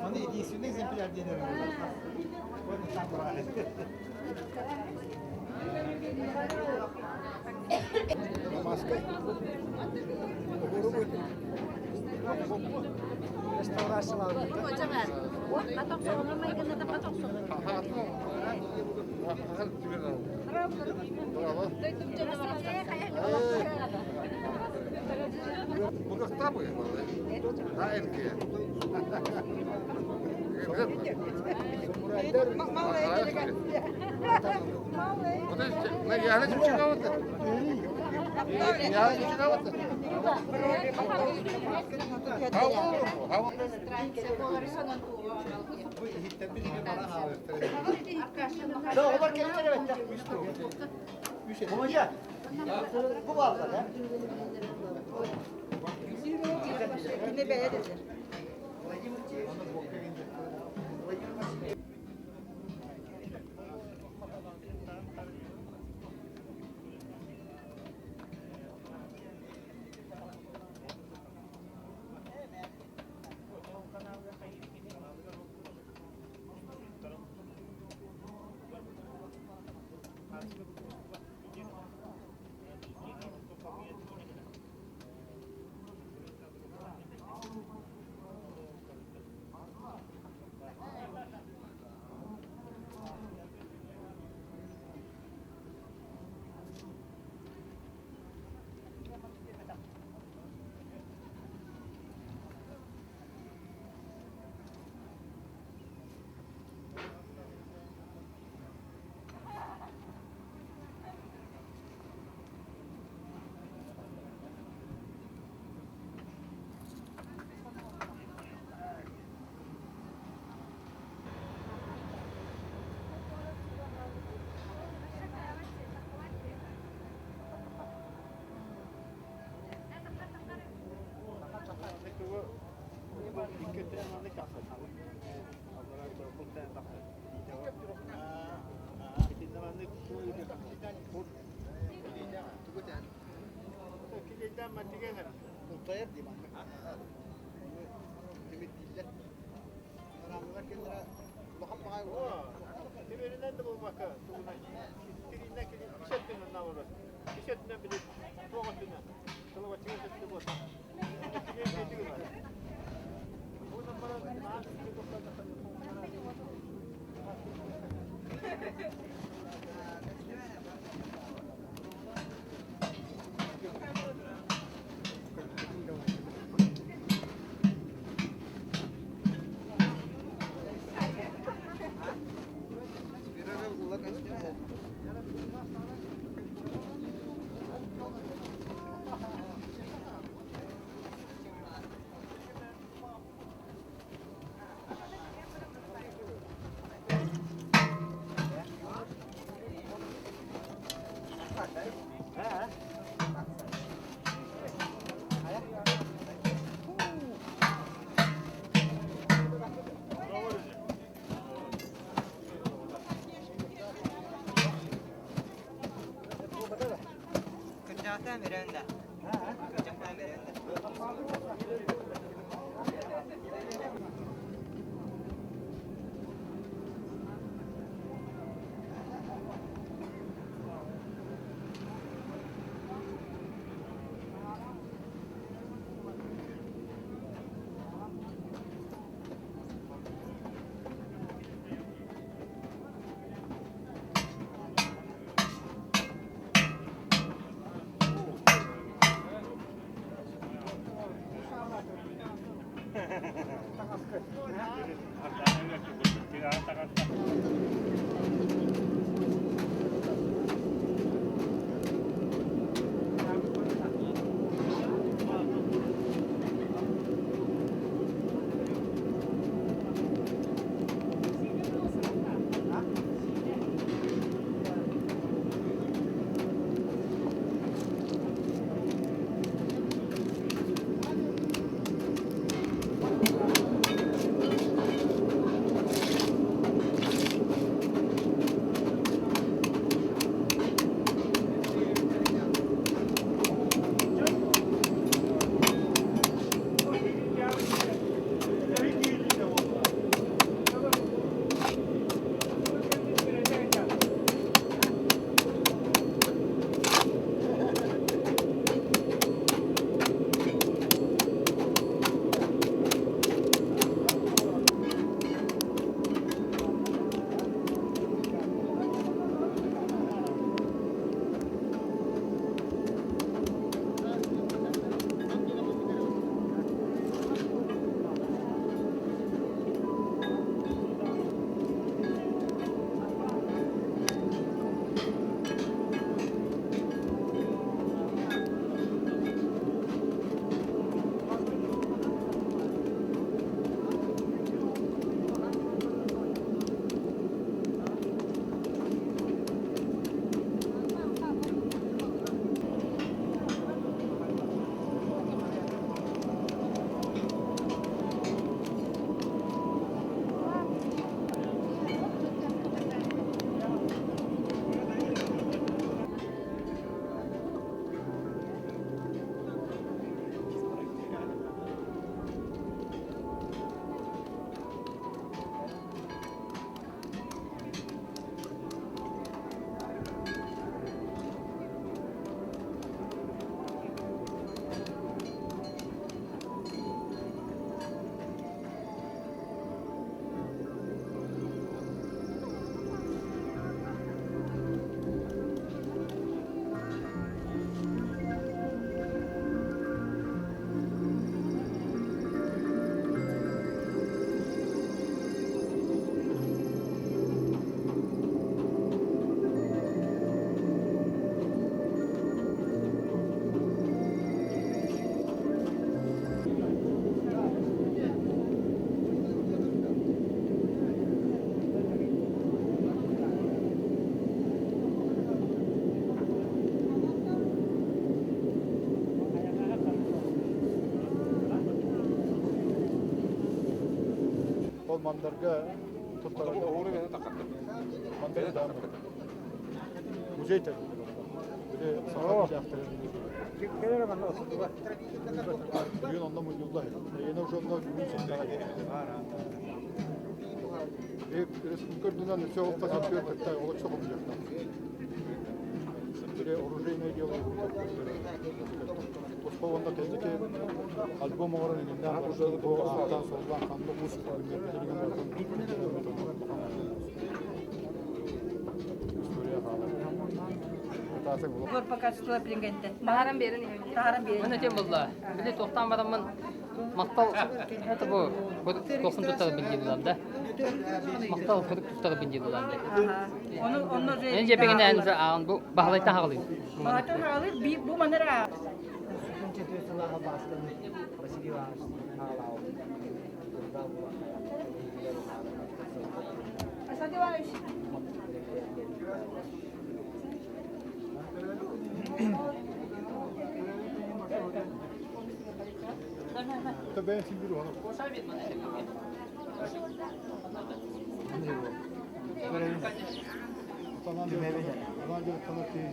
Оны единственный экземпляр диэн Маска. Мандарга туттарар. Мандар Музей Били саха дьахтарын Бүгүн онно мунньулла. Эйиэнэ уже онно бүгүн сыттаҕа. Республика үрдүнэн өссө олохто саппыар кытта олоччу хомуйуохтаах. Били оружейное дело туспа уонна кэнники альбом оҥорон иҥиннээх уже бу ааттаан суоллаан ханнык уус история хаалар. Горпокачество билингенте. Таһааран биэрэн иһэбин. Таһааран биэрэн. Оны тем булла. Били туохтаан бараммын махтал это бу туохун туттарбын дииллэр да. Махтал кырык туттарбын дииллэр да. Оны онно же Мен жепегинен уже ааҕын бу баһылайтан хаҕалыыр. Баһылайтан хаҕалыыр би бу манара. Асад Иванович. Это бэйэн син бир уһанар. Анан дьарыктанар киһи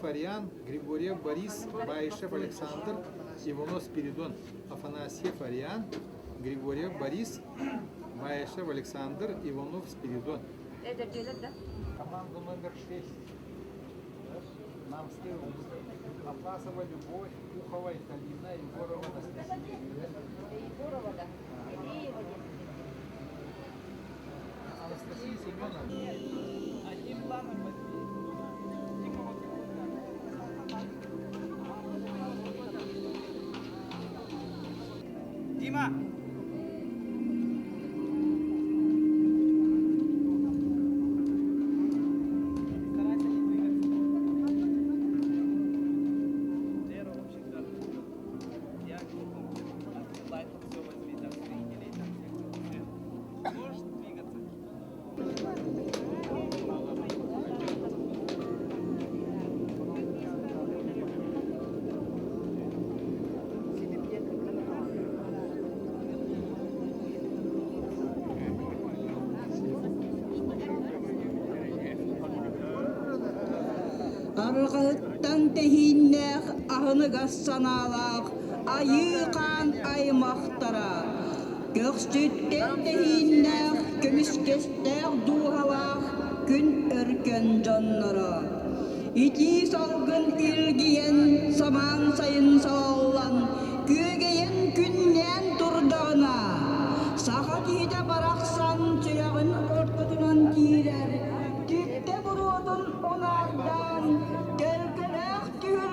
Фариан, Григорьев Борис, Баишев Александр, Иванов Спиридон, Афанасьев Ариан, Григорьев Борис, Баишев Александр, Иванов Спиридон. Команда номер 6. Намская область. Атласова Любовь, Пухова Италина, Егорова Анастасия. Егорова, да. Анастасия Семеновна. Дима! Старайся не двигаться. Лера, в общем, да. Я лайком все возьми, там зрителей, там всех. Можешь двигаться? Арҕаһыттан тэһииннээх, аһыныгас санаалаах айыы-хаан аймахтара, көхсүттэн тэһииннээх, көмүскэстээх дууһалаах күн өркөн дьонноро. Итии салгын илгийэн, самаан сайын салаллан, күөгэйэн күннээн турдаҕына, саха киһитэ барахсан сүрэҕин ортотунан киирэр, түптэ буруотун унаардаан, төлкөлөөх түһүлгэ.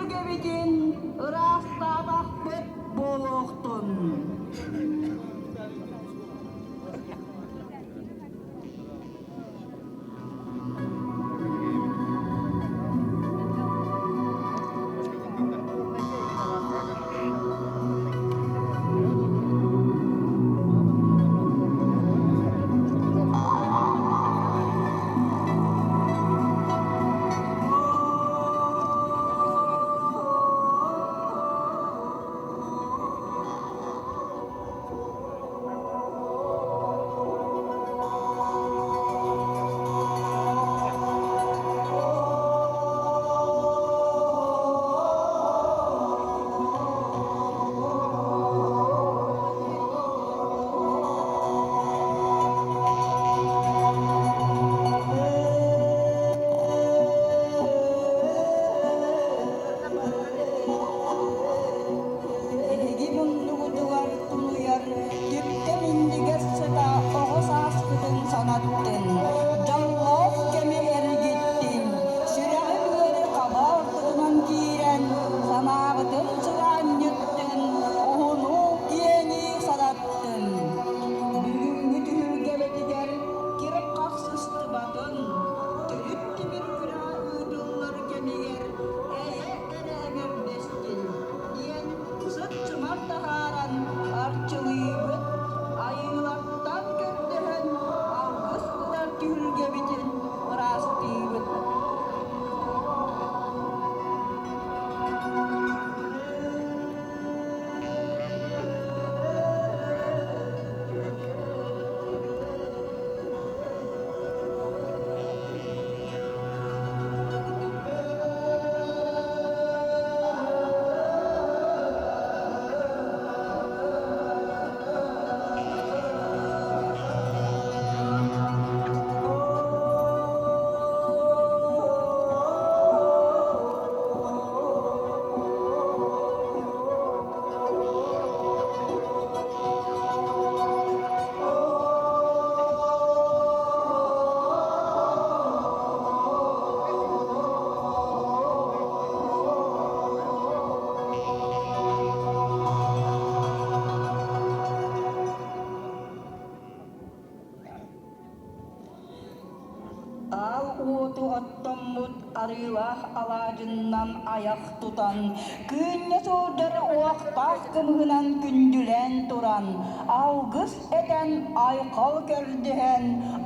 уоту оттоммут арыылаах алаадьыннан айах тутан, кыынньа сылдьар уохтаах кымыһынан күндүлээн туран, алгыс этэн, айхал көрдөһөн,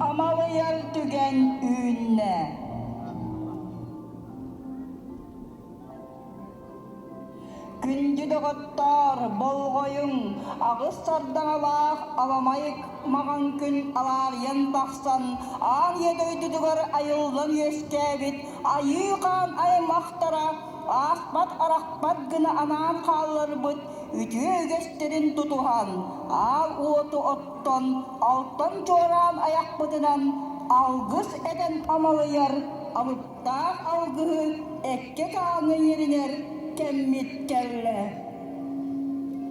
амалыйар түгэн үүннэ. Күндү доҕоттоор, болҕойуҥ, аҕыс сардаҥалаах аламай маҕан күн алаарыйан тахсан, аан ийэ дойдутугар айыллан үөскээбит айыы хаан аймахтара ааспат-арахпат гына анаан хаалларбыт үтүө үгэстэрин тутуһан, аал уоту оттон, алтан чуораан айахпытынан алгыс этэн амалыйар алыптаах алгыһы эккэ-хааҥҥа иҥэринэр кэммит кэллэ.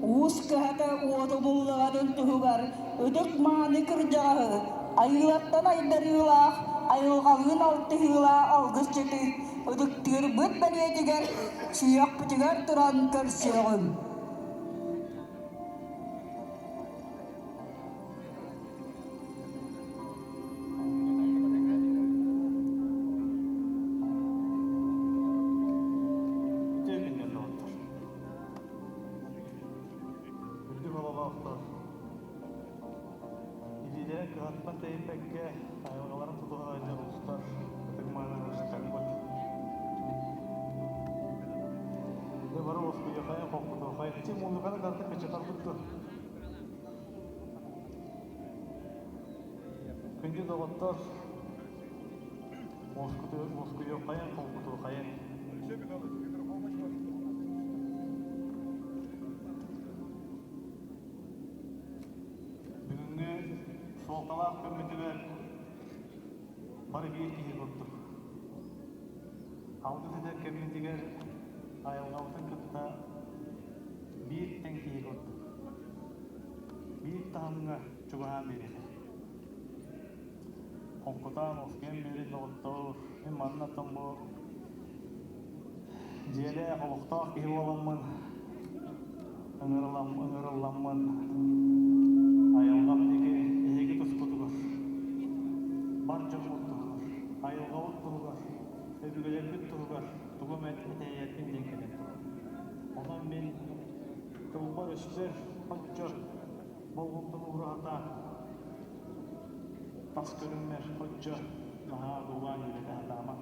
Уус кыһата уоту буллаҕатын туһугар ытык-мааны кырдьаҕаһы айыылартан айдарыылаах, айылҕалыын алтыһыылаах алгысчыты ытыктыырбыт бэлиэтигэр сүһүөхпүтүгэр туран көрсүөҕүҥ. Үрдүк ололоохтор илиилэрин кыһаттан тэйиппэккэ айылҕаларын тутуһан сылдьар устар ытык-мааны устарбыт. Дьэ бары уоскуйуохайын, холкутуохайын, ити музыканы карта кыччатарбыт дуо? Күндү доҕоттор, уоскуйуоххайын, холкутуохайын. Бүгүҥҥү суолталаах күммүтүгэр бары биир киһи курдук. Алгыс этэр кэммитигэр айылҕабытын кытта биир тэҥ киһи курдук. Биир таһымҥа чугаһаан биэриэхэ. Холкутаан уоскуйан биэрин доҕоттоор, мин манна оттон бу дьиэлээх, олохтоох киһи буоламмын, ыҥырылламмын айылҕам диэки эһиги тускутугар, бар дьоммут туһугар, айылҕабыт туһугар, өбүгэлэрбит туһугар тугу эмэ этэйэрбин диэн кэлэн турар. Онон мин тылбар өссө оччо болҕомтону ураһата тас көрүҥмэр оччо наһаа дуулаан үөрэтэ сатаама.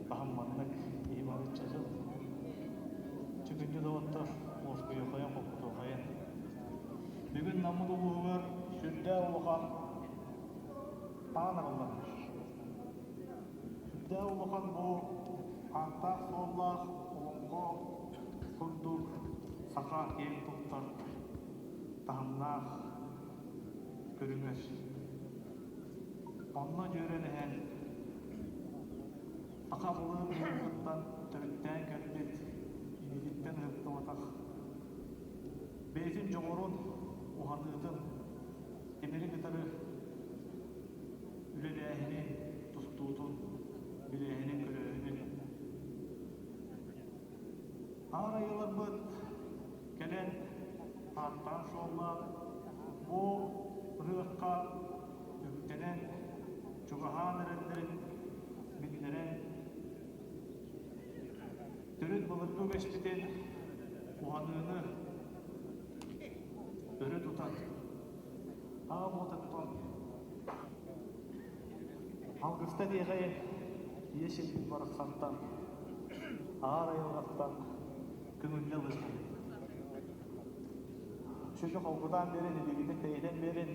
Баһым маннык киһи балычча дьыл. Чүкүндү доҕоттор уоскуйуохайын холкутуохайын. Бүгүн Наммыт улууһугар сүрдээх улахан аан арыллан Сүрдээх улахан бу ааттаах-суоллаах олоҥхо курдук саха киэн туттар таһымнаах көрүҥэр. Онно дьүөрэлэһэн саха былыр-былыргыттан төрүттээн кэлбит инититтэн ыһыктыбатах бэйэтин дьоҕурун, уһаныытын тимири кытары үлэлээһини, тустуутун, билээһини-көрөөһүнү. Аар айыларбыт кэлэн ааттаан-суоллаан бу ыһыахха үктэнэн, чугаһаан эрэллэрин биллэрэн, төрүт былыргы үгэспитин уһаныыны өрө тутан Аҕам уотаттан алгыста диэҕэйин ийэ сирбит барахсантан, аар айылҕаттан көҥүллэ ылыспыт. Сүдү холкутаан биэрин, илиигитин тэйитэн биэрин,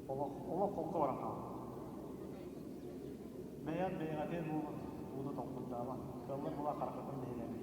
олох, олох холку баран хаалла. Бэйэн бэйэҕэтин буолун, ууну толкуйдаабат, кыаллар була харахытын биһилээн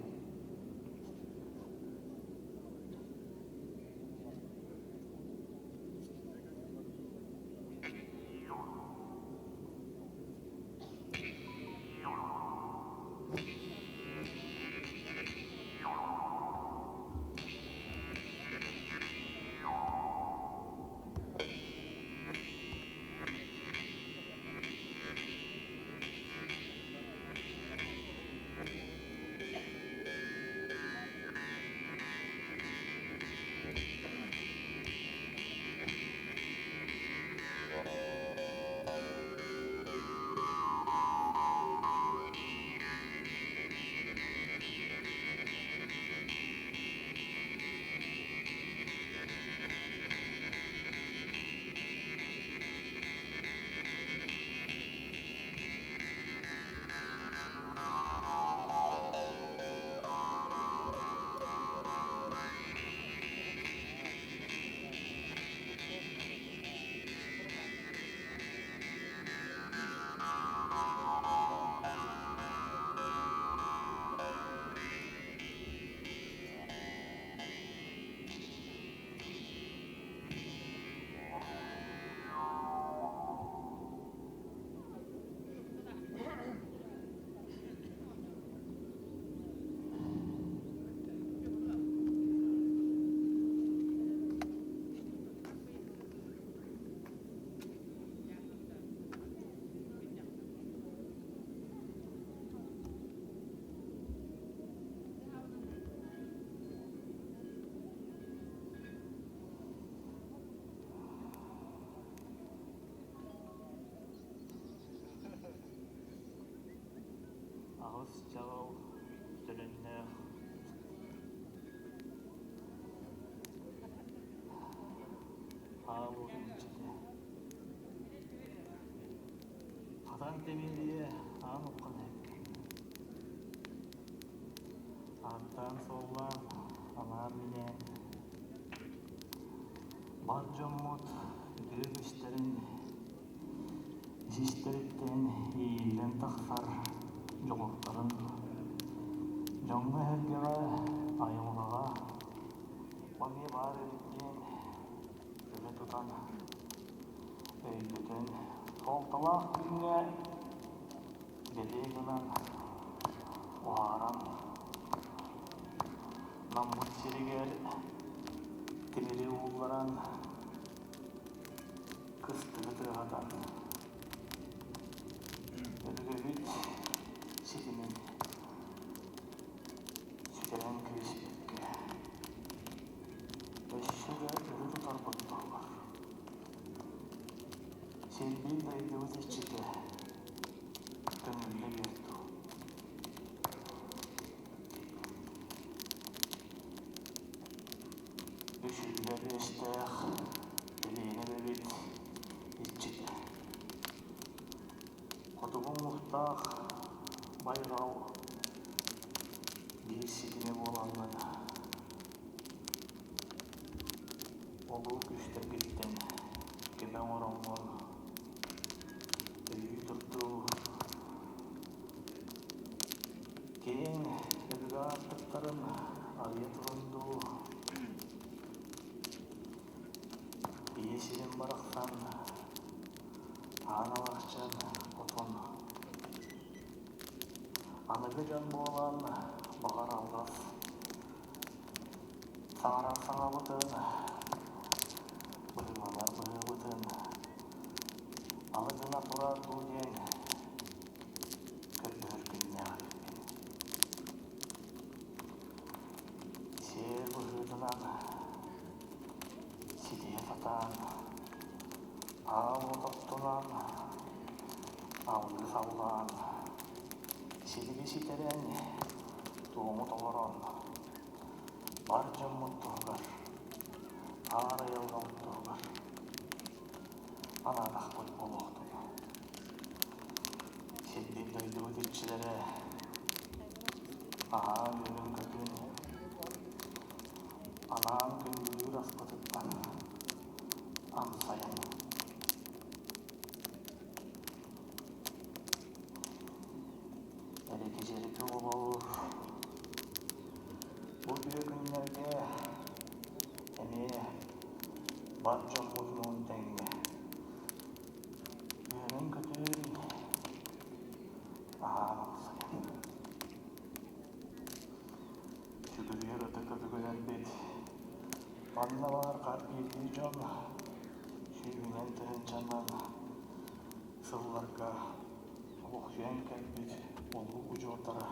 Сылаас чаҕыл төлөннөөх Аал уотун иччитэ Хатан тимириэ аан уххан эһэккин Ааттаан-суоллаан анаан-минээн бар дьоммут үтүө үгэстэрин ис-истэриттэн ииллэн тахсар дьоҕурдарын дьоҥҥо-сэргэҕэ, айылҕаҕа эмиэ баар эбит диэн өрө тутан, өйдөтөн, суолталаах күҥҥэ бэлиэ гынан уһааран Наммыт сиригэр тимири уулларан кыстыгы тыаһатан өбүгэбит ситимин сүтэрэн кэбиспэккэ өссө да өрө тутарбыт туһугар сирбит дойдубут иччитэ көҥүллэ биэр дуу. Үсүллэр үөстээх Элиэнэ эбэбит иччитэ. Хотугу муустаах байҕал биир ситимэ буолаҥҥын улуу күүстэргиттэн көмө оҥороҥҥун өйүү турдуу Киэҥ өбүгэ аартыктарын арыйа туран дуу, ийэ сирин барахсан аан алахчын отун аныгы дьон буолан баҕар алҕас саҥарар саҥабытын, быһыыланар быһыыбытын алы гына турар дуу диэн көрдөһөр күннээх эбиппин. Сиэр быһыытынан ситиһэ сатаан, аал уот оттунан, алгыс аллаан, силиги ситэрэн, туому толорон, бар дьоммут туһугар, аар айылҕабыт туһугар анаатахпыт буолуохтун. Сирбит дойдубут иччилэрэ аһаан үөрүн-көтүн, анаан күндүлүүр аспытыттан амсайан Эрэки-дьэрэки оҕолоор, бу үтүө күннэргэ эмиэ бар дьоммутунуун тэҥҥэ үөрэн-көтөн аһаан амсайан сүгүрүйэр ытык өбүгэлэрбит манна баар хас биирдии дьон сүүһүнэн тыһыынчанан сылларга олохсуйан кэлбит улуу удьуордара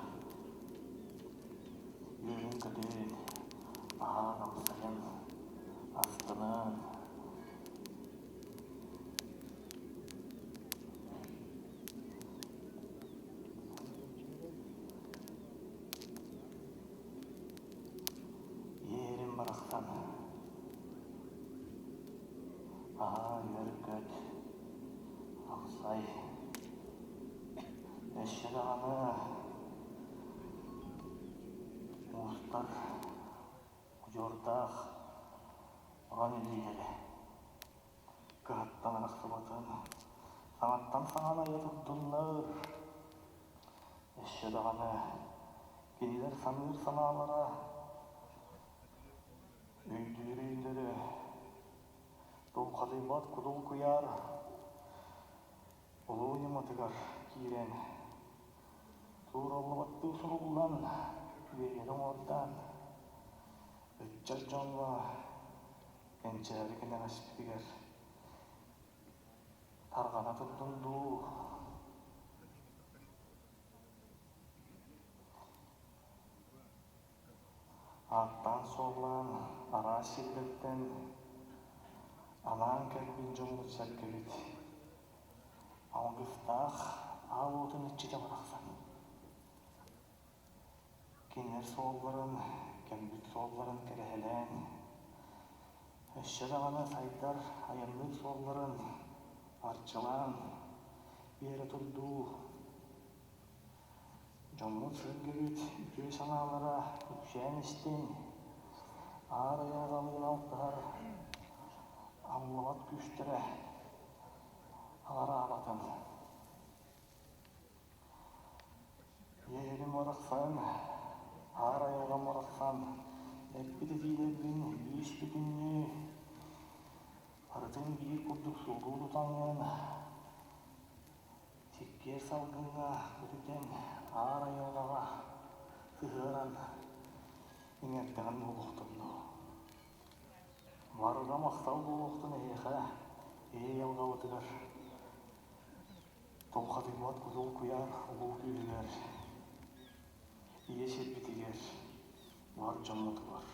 үөрэн-көтөн, аһаан амсайан, астынан Иэрим барахсан аһаа үөр-көт, амсай, өссө даҕаны уустар удьуордаах уран илиилэрэ кыһаттан арахсыбатын, саҥаттан саҥаны айа турдуннар. Өссө даҕаны кинилэр саныыр санаалара, өйдүүр өйдөрө тулхадыйбат кудул куйаар улуу ньыматыгар киирэн, туураллыбаттыы суруллан, үөйэн оҥордоон, ыччат дьоҥҥо кэнчээри кэнэҕэспитигэр тарҕана турдун дуу. Ааттаан-суоллаан араас сирдэртэн анаан кэлбит дьоммут-сэргэбит алгыстаах аал уотун иччитэ барахсан. Кинилэр суолларын, кэлбит суолларын кэрэһэлээн, өссө даҕаны сайдар, айанныыр суолларын арчылаан биэрэ турдуу. Дьоммут-сэргэбит үтүө санаалара үксээн истин, аар айылҕалыын алтыһар аллыбат күүстэрэ аҕараабатын. Ийэлэрим барахсан, аар айылҕам барахсан эппит этиилэрбин бүүс-бүтүннүү барытын биир курдук суолу тутаҥҥын Сиккиэр салгыҥҥа көтүтэн, аар айылҕаҕа сыһыаран иҥэрдэҕин буолуохтун дуу. Барыга махтал буолуохтун эһиэхэ, ийэ айылҕабытыгар тулхадыйбат кутул куйаар улуу күүһүгэр, ийэ сирбитигэр, бар дьоммутугар.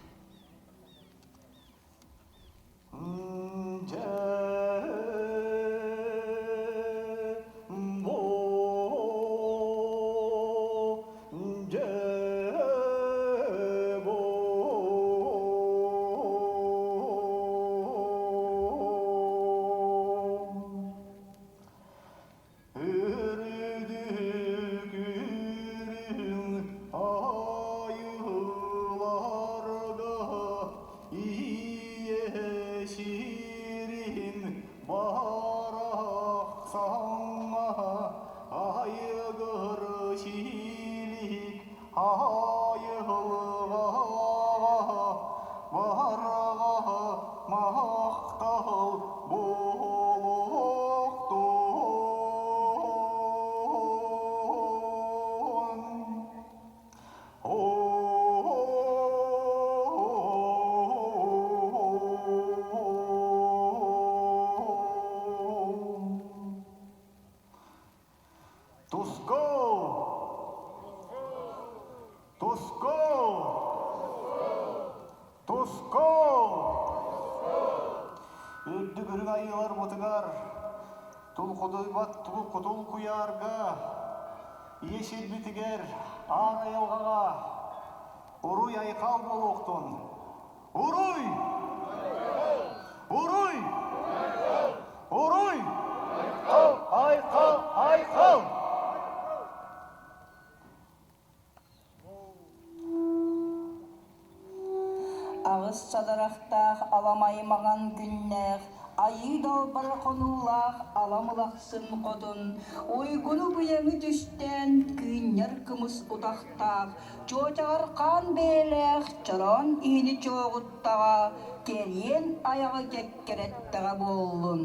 Үрдүк айыларга ийэ сирин барахсаҥҥа айгыр силик айылҕаҕа барҕа махтал буолуохтун. Туску! Туску! Туску! Үрдүк үрүҥ айыыларбытыгар тулхудуйбат тул куйаарга ийэ сирбитигэр аар айылҕаҕа уруй-айхал буолуохтун! Уруй! Уруй! Уруй! Айхал! Айхал! Аҕыс садарахтаах аламай маҥан күннээх, айыы далбар хонуулаах аламылахсын хотун, уйгуну быйаҥы түстээн кыынньар кымыс утахтаах, чуочаҕар хаан бэйэлээх чороон иһини чуоҕуттаҕа, кэриэн айаҕы кэккэрэттэҕэ буоллун.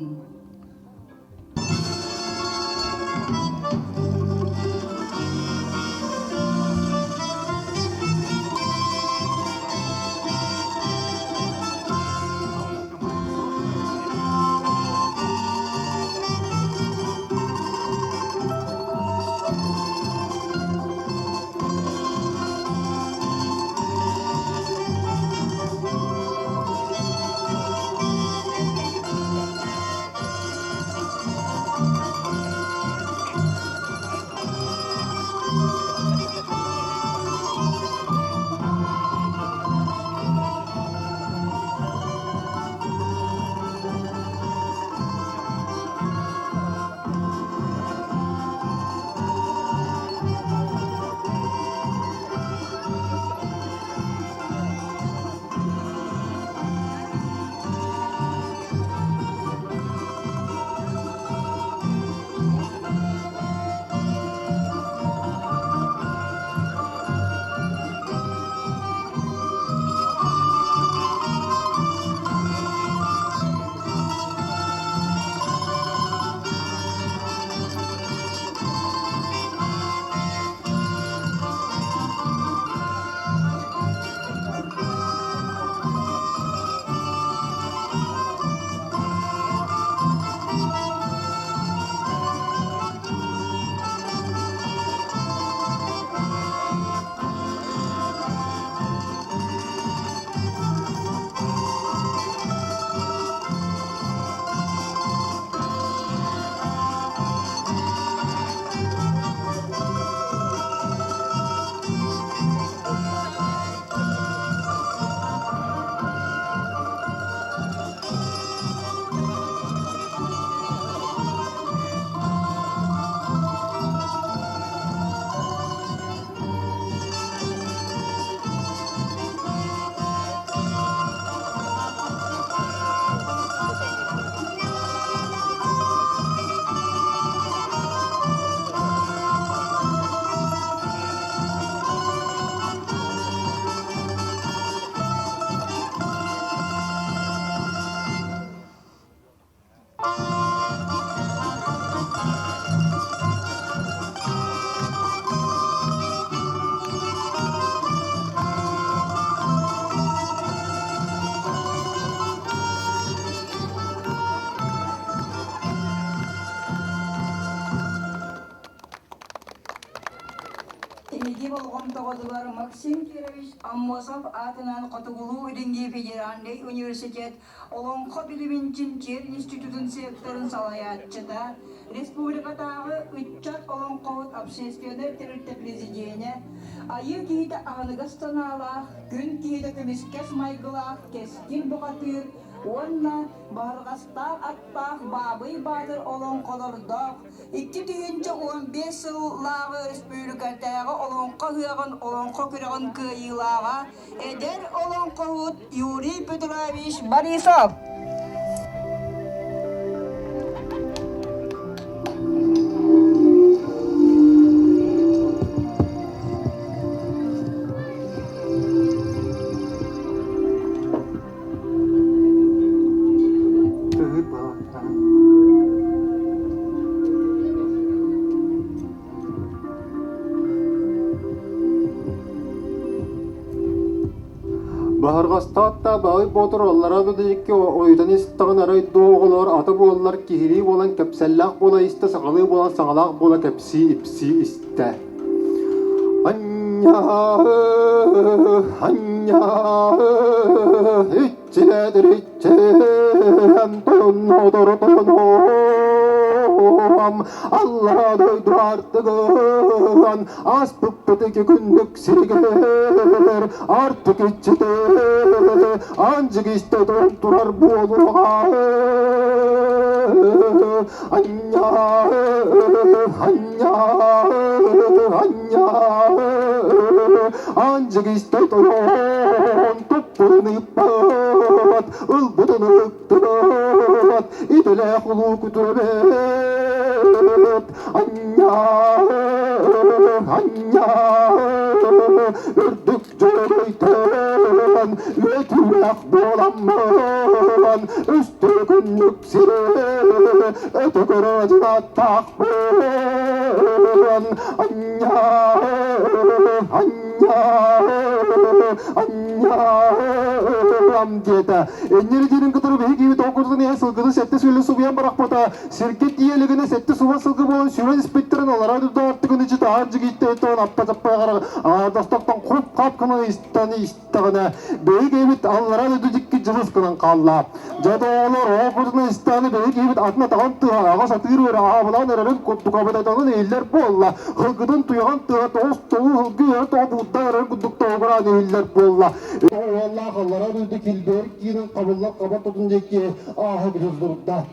Эһиги болҕомтоҕутугар Максим Кирович Аммосов аатынан Хотугулуу-Илиҥҥи федеральнай университет Олоҥхо билимин чинчийэр институтун секторын салайааччыта, республикатааҕы ыччат олоҥхоһут общественнай тэрилтэ президенэ, айыы киһитэ аһыныгас санаалаах, күн киһитэ көмүскэс майгылаах кэскил бухатыыр уонна Баһырҕастаах аттаах Баабый Баатыр олоҥхолордоох 2015 сыллааҕы республикатааҕы Олоҥхо ыһыаҕын олоҥхо күрэҕин кыайыылааҕа эдэр олоҥхоһут Юрий Петрович Борисов. Баһырҕастаат да Баҕай Боотур аллараа дойду ойутан истэҕин арай доо оҕолоор ата буоллар киһилии буолан кэпсэллээх буола истэ сахалыы буолан саҥалаах буола кэпсии-ипсии истэ. Анньаа, анньаа, иччилээтэр иччиэм, тойонноотор тойонуом, аллараа дойду артыгын, ааспыппыт ики күннүк сиригэр, артык иччитэ, аанчык истэ турар буолуоҕа. Анньаа, анньаа, анньаа, аанчык истэ тойон туппутун ыыппат, ылбытын ыктыбат, идэлээх улуу күтүрэбэт. Анньаа, анньаа, үрдүк дьөрөйтөн, үөтүүлээх буоламмын, үстүкүннүк сири өтө көрө дьылаттаахпын. Анньаа, анньаа, анньаа, диэтэ. Энньэри диирин кытары биһиги тоҕукутун иһэ сылгыны сэттэ сүллэ субуйан барахпыта. Сиргэ тиийэ илигинэ сэттэ суба сылгы буолан сүүрэн испиттэрин алараа дүрдэ артыгын ичи таһаар дьигийтэ аппа-чаппай аардастартан хуп-хап гынан истэн истэҕинэ бэйи киһибит аллараа дойду дьикки дьылыс гынан хаалла. Дьэ оҕолор оҕоппутун истэҕинэ бэйи киһибит атын атаҕын тыаһа аҕа сатыыр үөрэ аабылаан эрэрин курдук абытатанын иһиллэр буолла. Һылгытын туйаҕын тыаһа тоҕус тоҕу һылгы үөрэ тоҕо буурдаан эрэрин курдук тоҕугураан иһиллэр буолла. Уоллаах аллараа дойду килбэйэр киинин хабыллар хаба тутун диэки ааһа турда.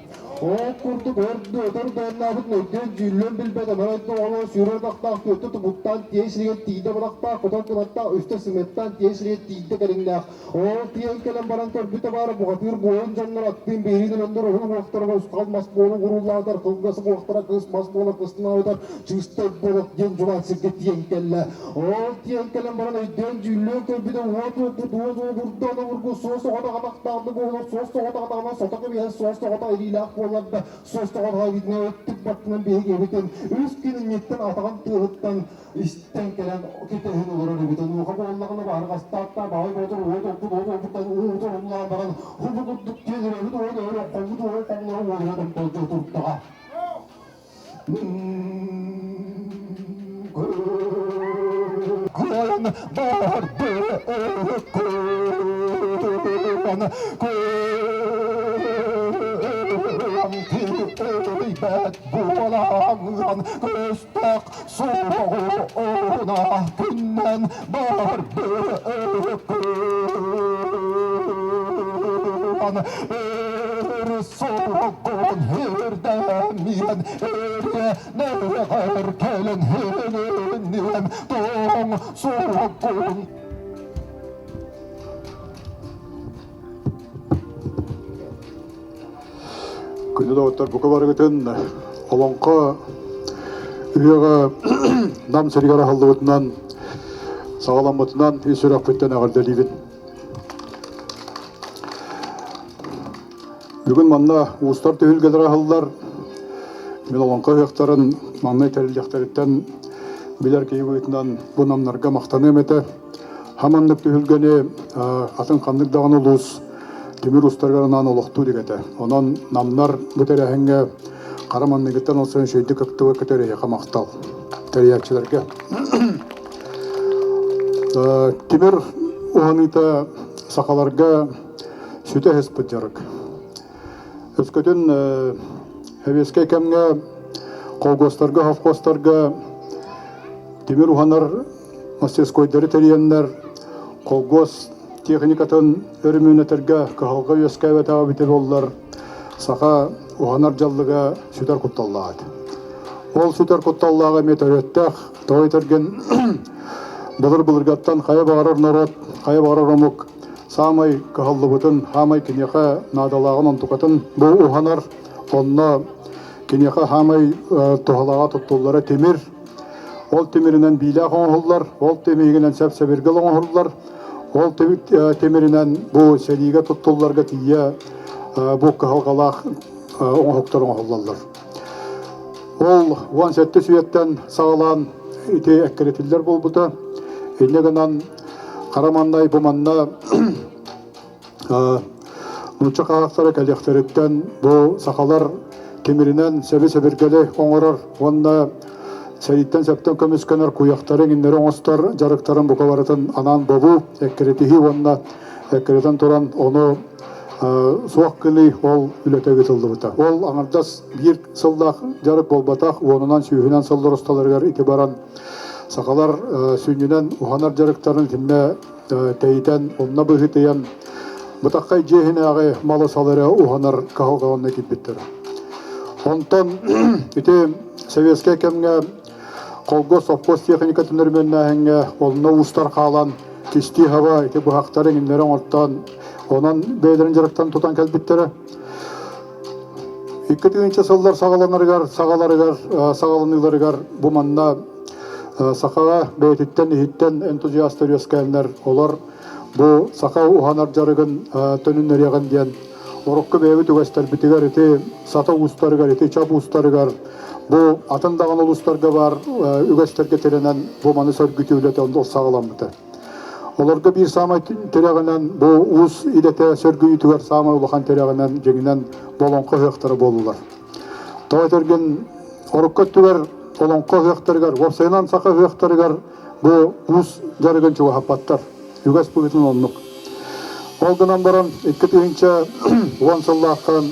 Ол курдук өр да өтөр дуоннаабытын өйдүөн-дьүүллүөн билбэт ынырайда оҕолор сүүрэр атахтаах түөртэ тубуттаан тиэ сиригэр тиийдэ бырахтаах көтөр кынаттаах үстэ сымыаттаан тиэ сиригэр тиийдэ кэриҥнээх. Ол тиийэн кэлэн баран көрбүтэ баара бухатыыр буойун дьоннор аттыын биһириин өлөннөр уһун уҥуохтарыгар усхал мас буолу урууллаатар кылгас уҥуохтара кыыс мас буола кыстынаабытар чыыстай буолуох диэн дьулаан сиргэ тиийэн кэллэ. Ол тиийэн кэлэн баран өйдөөн-дьүүллүөн көрбүтэ уот уоппут уот уогурда онобургу суос оҕото атахтаахты буолар суос оҕото атаҕынан сото кэбиһэр суос оҕото илиилээх буолар да суос оҕото илиитинэн өттүк баттынан биһиги эбитин үс күн инниттэн атаҕын тыаһыттан истэн кэлэн кэтэһэн олорор эбит онуоха буоллаҕына баһырҕастааттаа баай боотур уот уоппут уот уоппуттан уу уутун баран хубу курдук тиэн эрэбит уот өрө хоммут уот хоҥноро уолура томтолдьо турдаҕа Куон барды куон куон киирбэт буолаҥҥын көстөх суоҕуна күннэн барды куон Соҕон үрдэмиэн өрүнэҕэр кэлэн һэнинниэн тоҥ соҕон Күндү доҕоттор, бука барыгытын Олоҥхо ыһыаҕа Нам сиригэр аһыллыбытынан, саҕаламмытынан ис сүрэхпиттэн эҕэрдэлиибин. Бүгүн манна уустар түһүлгэлэрэ аһыллар. Мин олоҥхо ыһыахтарын манна тэриллиэхтэриттэн билэр киһи быһыытынан бу намнарга махтаныам этэ. Хаманнык түһүлгэни атын ханнык даҕаны улуус тимир уустарыгар анаан олохтуу илик этэ. Онон намнар бу тэрээһиҥҥэ хара манныгыттан ылсан үчүгэйдик кыттыбыкка эһиэхэ махтал тэрийээччилэргэ. Тимир уһаныыта сахаларга сүтэ сыспыт дьарык. Өскөтүн сэбиэскэй кэмҥэ колхуостарга, совхозтарга тимир уһанар мастерскойдары тэрийэннэр колхоз техникатын өрөмүөннэтэргэ кыһалҕа үөскээбэтэҕэ эбитэ буоллар, саха уһанар дьаллыга сүтэр кутталлаах этэ. Ол сүтэр кутталлааҕа эмиэ төрүөттээх, тоҕо этэргин былыр-былыргаттан хайа баҕарар норуот, хайа баҕарар омук саамай кыһаллыбытын, саамай киниэхэ наадалааҕын онтукатын бу уһанар, онно киниэхэ саамай туһалааҕа туттуллара тимир, ол тимиринэн биилээх оҥоһуллар, ол тимиринэн сэп-сэбиргэл оҥоһуллар, ол тимиринэн бу сэриигэ туттулларга тиийэ бу кыһалҕалаах оҥоһуктар оҥоһуллаллар. Ол 17 үйэттэн саҕалаан ити эккирэтиллэр буолбута. Инньэ гынан хара маннай бу манна нуучча хаһаахтара кэлиэхтэриттэн бу сахалар тимиринэн сэби-сэбиргэли оҥорор уонна сэрииттэн сөптөн көмүскэнэр куйахтары иҥиннэри оҥостор дьарыктарын бука барытын анаан бобуу, эккирэтиһии уонна эккирэтэн туран ону суох гыныы ол үлэтэ ыытыллыбыта. Ол аҥардас биир сыллаах дьарык буолбатах, уонунан сүүһүнэн сыллар усталарыгар ити баран сахалар сүнньүнэн уһанар дьарыктарын итиннэ тэйитэн, умна быһыытыйан бытаххай дьиэ иһинээҕи малы-салы эрэ уһанар кыһалҕа киирбиттэрэ. Онтон ити советскай кэмҥэ колгос, совхоз техникатын өрөмүөннээһиҥҥэ онно уустар хаалан кистии хаба ити быһахтары иҥиннэри оҥортоон онон бэйэлэрин дьарыктан тутан кэлбиттэрэ. 2000 сыллар саҕаланарыгар, саҕаларыгар, саҕаланыыларыгар бу манна сахаҕа бэйэтиттэн иһиттэн энтузиастар үөскээннэр олор бу саха уһанар дьарыгын төнүннэриэҕин диэн урукку бэйэбит үгэстэрбитигэр ити сата уустарыгар, ити чап уустарыгар бу атын даҕаны улуустарга баар үгэстэргэ тирэнэн бу маны сөргүтүү үлэтэ ол саҕаламмыта. Олорго биир саамай тирэҕинэн бу уус идэтэ сөргүйүүтүгэр саамай улахан тирэҕинэн дьиҥинэн бу олоҥхо ыһыахтара буоллулар. Тоҕо этэргин орукку өттүгэр олоҥхо ыһыахтарыгар, уопсайынан саха ыһыахтарыгар бу уус дьарыгын чугаһаппаттар. Үгэс быһыытынан оннук. Ол гынан баран 2010 сыллаахха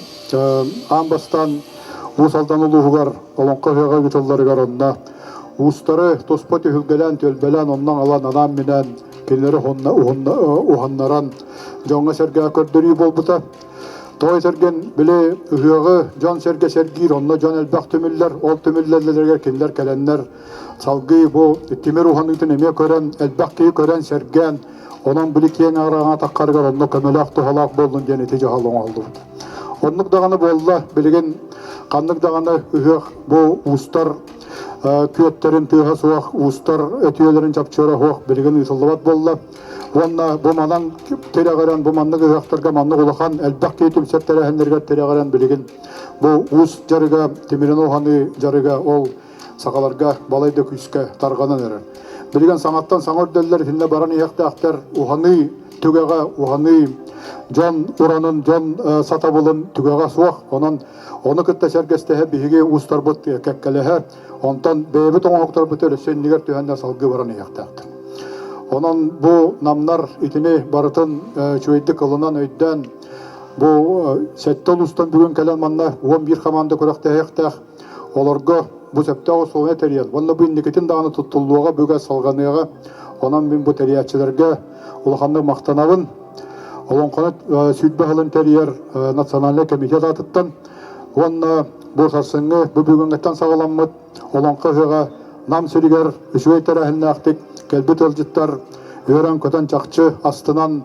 аан бастаан Уус Алдан улууһугар Олоҥхо ыһыаҕа ыытылларыгар онно уустары туспа түһүлгэлээн, түөлбэлээн, онно аҕалан анаан-минээн кинилэри уһаннаран дьоҥҥо-сэргэҕэ көрдөрүү буолбута. Тоҕо этэргин, били ыһыаҕы дьон-сэргэ сэргиир, онно дьон элбэх түмүллэр, ол түмүллэллэригэр кинилэр кэлэннэр салгыы бу тимир уһаныытын эмиэ көрөн, элбэх киһи көрөн, сэргээн, онон били киэҥ араҥа таххарыгар онно көмөлөөх, туһалаах буоллун диэн ити дьаһал оҥоһуллубут. Оннук даҕаны буолла, билигин ханнык даҕаны ыһыах бу уустар күөттэрин тыаһа суох, уустар өтүйэлэрин чапчыара суох билигин ыытыллыбат буолла. Уонна бу манан тирэҕирэн, бу маннык ыһыахтарга маннык улахан элбэх киһи түмсэр тэрээһиннэригэр тирэҕирэн билигин бу уус дьарыга, тимирин уһаныы дьарыга ол сахаларга балай да күүскэ тарҕанан эрэр. Билигин саҥаттан саҥа үрдэллэр итиннэ баран иһиэхтээхтэр уһаныы түгэҕэ уһаныы дьон уранын, дьон сатабылын түгэҕэ суох. Онон ону кытта сэргэстэһэ биһиги уустарбыт кэккэлэһэ, онтон бэйэбит оҥоһуктарбыт өссө иннигэр түһэннэр салгыы баран иһиэхтээхтэр. Онон бу намнар итини барытын үчүгэйдик ылынан өйдөөн бу сэттэ улуустан бүгүн кэлэн манна 11 хамаанда күрэхтэһиэхтээх. Олорго бу сөптөөх условия тэрийэн уонна бу инникитин даҕаны туттуллуоҕа, бүгэ салҕаныаҕа. Онон мин бу тэрийээччилэргэ улаханнык махтанабын. Олоҥхону 20 сылын тэрийэр национальнай комитет аатыттан уонна бу сарсыҥҥы бу бүгүҥҥүттэн саҕаламмыт Олоҥхо ыһыаҕа Нам сиригэр үчүгэй тэрээһиннээхтик кэлбит ыалдьыттар үөрэн-көтөн чахчы астынан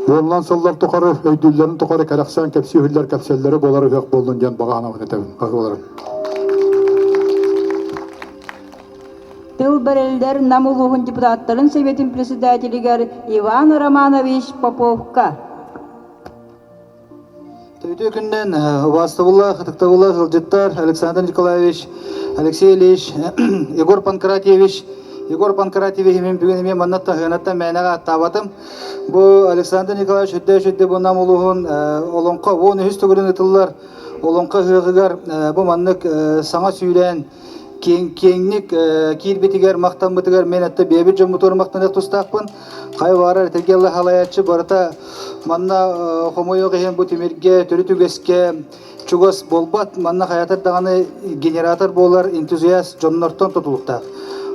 уонунан сыллар тухары өйдүүллэрин тухары кэрэхсээн кэпсии үһүллэр кэпсэллэрэ буолар ыһыах буоллун диэн баҕа санаабын этэбин. Баһыыларын. Тыл бэриллэр Нам улууһун депутаттарын Советын председателигэр Иван Романович Поповка. Үтүө күннэн убаастабыллаах, ытыктабыллаах ыалдьыттар Александр Николаевич, Алексей Ильич, Егор Панкратьевич. Егор Панкратьевич мин бүгүн эмиэ манна таһыанаттан мээнэҕэ ааттаабатым. Бу Александр Николаевич үрдэ үрдэ бу Нам улууһун олоҥхо 13 төгүлүн ытыллар олоҥхо ыһыаҕыгар бу маннык саҥа сүүрээн. киэҥник киирбитигэр махтаммытыгар мен этте бэйэбит дьоммутугар махтаныах тустаахпын. Хайа баҕарар этэргэ халайааччы барыта манна хомойуох иһин бу тимиргэ төрүт үгэскэ чугас буолбат. Манна хайатар даҕаны генератор буолар энтузиаст дьоннортон тутулуктаах.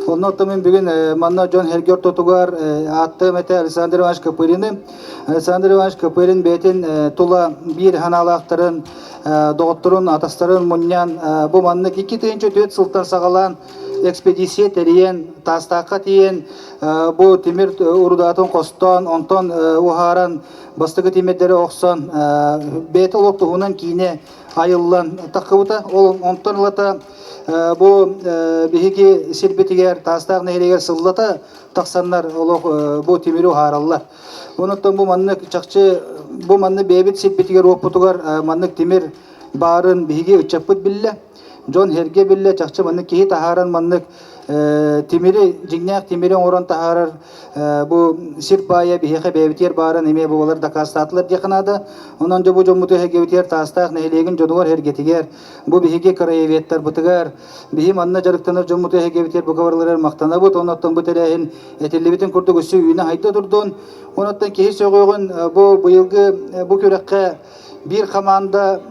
Онно оттон мин бүгүн манна дьон сэргэ ортотугар ааттыам этэ Александр Иванович Копырины. Александр Иванович Копырин бэйэтин тула биир санаалаахтарын, доҕотторун, атастарын мунньан бу маннык 2004 сылтан саҕалаан экспедиция тэрийэн, Таастаахха тиийэн бу тимир урудаатын хостоон, онтон уһааран бастакы тимирдэри охсон бэйэтэ олох туһунан киинэ айыллан таххыбыта. Ол онтон ылата бу биһиги сирбитигэр Таастаах нэһилиэгэр сыллата тахсаннар олох бу тимири уһаараллар. Онуттан бу маннык чахчы бу маннык бэйэбит сирбитигэр уоппутугар маннык тимир баарын биһиги ыччаппыт биллэ. Дьон сэргэ биллэ чахчы маннык киһи таһааран маннык тимири дьиҥнээх тимири оҥорон таһаарар бу сир баайа биһиэхэ бэйэбитигэр баарын эмиэ буолар дакаастаатылар диэххэ наада. Онон дьэ бу дьоммуту эһэргэбитигэр Таастаах нэһилиэгин дьонугар сэргэтигэр бу биһиги краеведтарбытыгар биһи манна дьарыктанар дьоммуту эһэргэбитигэр бука барыларыгар махтанабыт. Онон бу тэрээһин этиллибитин курдук өссө үүнэ-хайда турдун. Онон киһи сөҕүөҕүн бу быйылгы бу күрэххэ биир хамаанда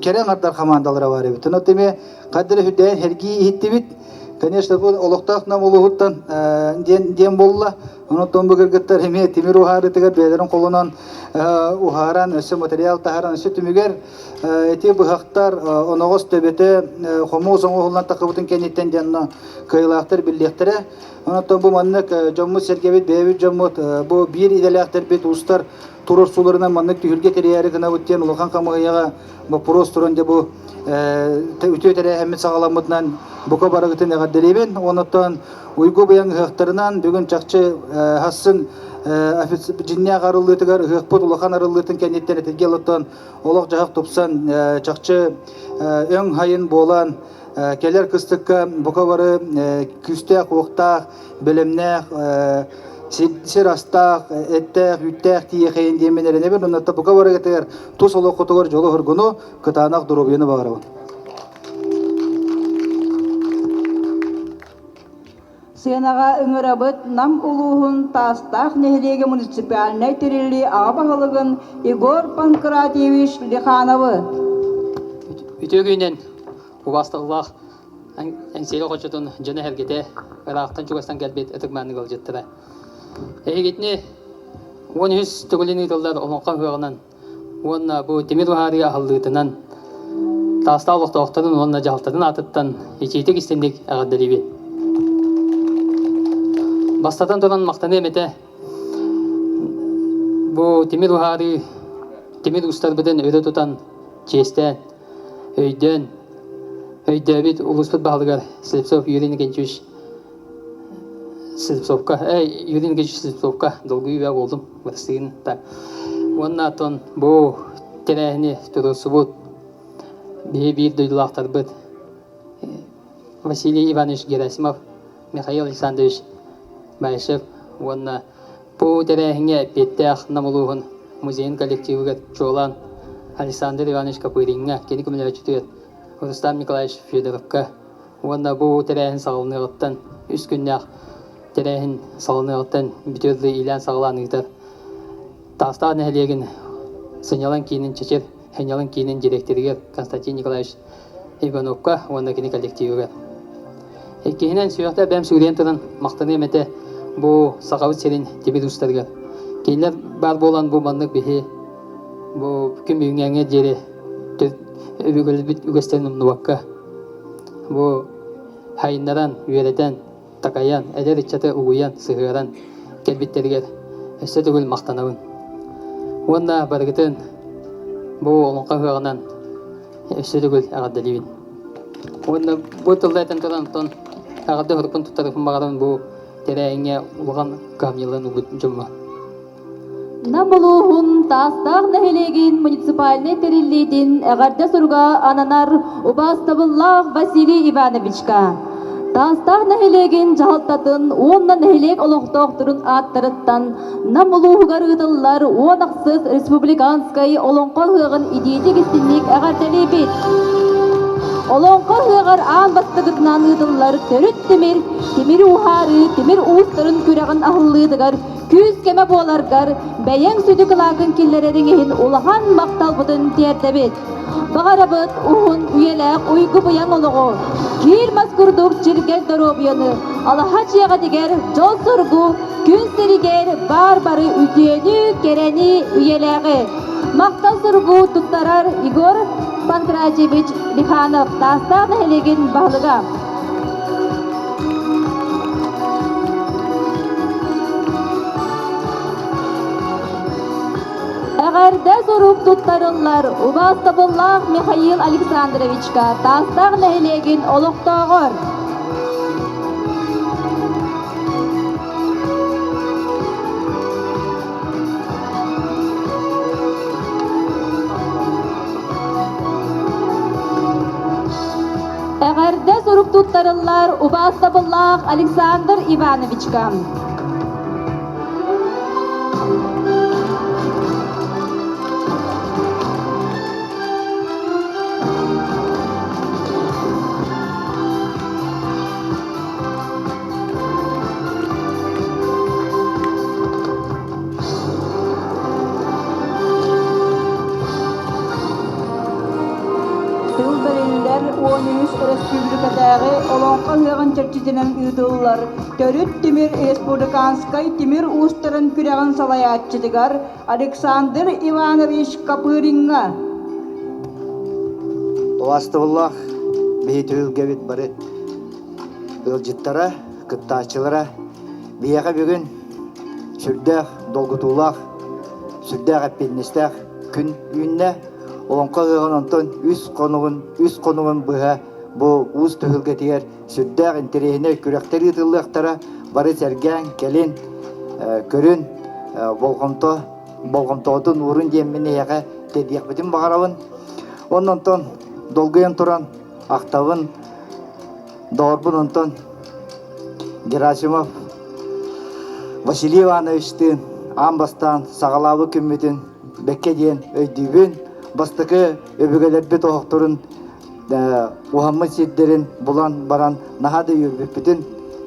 кэрэ аҥардар хамаандалара баар эбит. Онон эмиэ хаддары үрдээн сэргии иһиттибит. Конечно, бу олохтоох нам улууһуттан диэн диэн буолла. Онон бу кыргыттар эмиэ тимир уһаарытыгар бэйэлэрин холонон уһааран, өссө материал таһааран, өссө түмүгэр ити быһахтар оноҕос төбөтө хомуос оҥоһуллан тахыбытын кэнниттэн дьонно кыайыылаахтар биллиэхтэрэ. Онон бу маннык дьоммут-сэргэбит, бэйэбит дьоммут бу биир идэлээхтэрбит уустар туруорсууларынан маннык түһүлгэ тэрийээри гынабыт диэн улахан хамыыһыйаҕа боппуруос туран дьэ бу үтүө тэрээһиммит саҕаламмытынан бука барыгытын эҕэрдэлиибин. Онуттан уйгу быйаҥ ыһыахтарынан бүгүн чахчы хассын дьиннээх арыллыытыгар ыһыахпыт улахан арыллыытын кэнниттэн этиргэ олоттон олох-дьаһах тупсан чахчы өҥ хайын буолан кэлэр кыстыкка бука бары күүстээх-уохтаах, бэлэмнээх сир астаах, эттээх, үүттээх тиийэхэйин диэммин эрэнэбин. Онно бука барыгытыгар тус олоххутугар дьолу-соргуну, кытаанах доруобуйаны баҕарабын. Сыанаҕа ыҥырабыт Нам улууһун Таастаах нэһилиэгэ муниципальнай тэриллии аҕа баһылыгын Егор Панкратьевич Лихановы. Үтүө күнүнэн убаасталлаах Эҥсиэли хочотун дьоно-сэргэтэ ыраахтан-чугастан кэлбит ытык-мааны ыалдьыттара. Эһигитини 13 төгүлүн ыытыллар Олоҥхо ыһыаҕынан уонна бу тимир уһаарыы аһыллыытынан Таастаах олохтоохторун уонна дьаһалтатын аатыттан итиитик истиҥник эҕэрдэлиибин. Бастатан туран махтаныам этэ бу тимир уһаарыы тимир уустарбытын өрө тутан чиэстээн өйдөөн өйдөөбүт улууспут баһылыгар Слепцов Юрий Никитич Слепцовка, Юрий Никитич Слепцовка долгуйуу буолдум бырастыгын та. Уонна оттон бу тэрээһини туруорсубут биһи биир дойдулаахтарбыт Василий Иванович Герасимов, Михаил Александрович Баишев уонна Бу тэрээһиҥҥэ эппиэттээх Нам улууһун музейын коллективыгар чуолаан Александр Иванович Копыриҥҥа, кини көмөлөөччүтүгэр Рустам Николаевич Федоровка уонна бу тэрээһин саҕаланыаҕыттан үс күннээх тэрээһин саҕаланыаҕыттан бүтүөр дылы иилээн-саҕалаан ыытар Таастаах нэһилиэгин сынньалаҥ киинин Чэчир сынньалаҥ киинин дириэктэригэр Константин Николаевич Ивановка уонна кини коллективыгар. Иккиһинэн, сүрэхтэ бэйэм сүгүрүйэн туран махтаныам этэ бу Сахабыт сирин тимир уустарыгар. Кинилэр баар буолан бу маннык биһи бу күн бүгүҥҥэ диэри өбүгэлэрбит үгэстэрин умнубакка бу хайыннаран, үөрэтэн, такайан, эдэр ыччаты угуйан, сыһыаран кэлбиттэригэр өссө төгүл махтанабын. Уонна барыгытын бу олоҥхо ыһыаҕынан өссө төгүл эҕэрдэлиибин. Уонна бу тылла этэн туран онтон эҕэрдэ уһурукпун туттарыахпын баҕарабын бу тэрээһиҥҥэ улахан кыһамньыларын угут дьоммо. Нам улууһун Таастаах нэһилиэгин муниципальнай тэриллиитин эҕэрдэ суруга ананар убаастабыллаах Василий Ивановичка. Таастаах нэһилиэгин дьаһалтатын уонна нэһилиэк олохтоохторун ааттарыттан Нам улууһугар ыытыллар 10 ахсыс республиканскай Олоҥхо ыһыаҕын итиитик истинник эҕэрдэлиибит! Олоҥхо ыһыаҕар аан бастакытынан ыытыллар төрүт тимир, тимир уһаарыы, тимир уустарын күрэҕин аһыллыытыгар күүс-көмө буоларгар бэйэҥ сүдү кылаакын киллэрэриҥ иһин улахан махталбытын тиэрдэбит. Баҕарабыт уһун үйэлээх уйгу-быйаҥ олоҕу, киир мас курдук чиргэл доруобуйаны, алаһа дьиэҕитигэр дьол-соргу, күн сиригэр баар бары үтүөнү, кэрэни, үйэлээҕи. Махтал суругу туттарар Егор Панкратьевич Лиханов, Таастаах нэһилиэгин баһылыга. Эҕэрдэ сурук туттарыллар убаастабыллаах Михаил Александровичка Таастаах нэһилиэгин олохтооҕор. Эҕэрдэ сурук туттарыллар убаастабыллаах Александр Ивановичка. Тыл бэриллэр 13 өрөспүүбүлүкэтээҕи Олоҥхо ыһыаҕын чэрчитинэн ыытыллар Төрүт тимир республиканскай тимир уустарын күрэҕин салайааччытыгар Александр Иванович Копыриҥҥа. Убаастабыллаах биһи түһүлгэбит бары ыалдьыттара, кыттааччылара биһиэхэ бүгүн сүрдээх долгутуулаах, сүрдээх эппиэтинэстээх күн үүннэ. Олоҥхо ыһыаҕын онтон үс хонугун, үс хонугун быһа бу уус түһүлгэтигэр сүрдээх интэриэһинэй күрэхтэр ыытыллыахтара. Бары сэргээҥ, кэлин, көрүн, болҕомто болҕомтоҕутун уурун диэммин эһиэхэ тиэрдиэхпитин баҕарабын. Онон онтон долгуйан туран ахтабын, доҕорбун онтон Герасимов Василий Ивановичтыын аан бастаан саҕалаабыт күммүтүн бэккэ диэн өйдүүбүн. Бастакы өбүгэлэрбит оһохторун уһаммыт сирдэрин булан баран наһаа да үөрбүппүтүн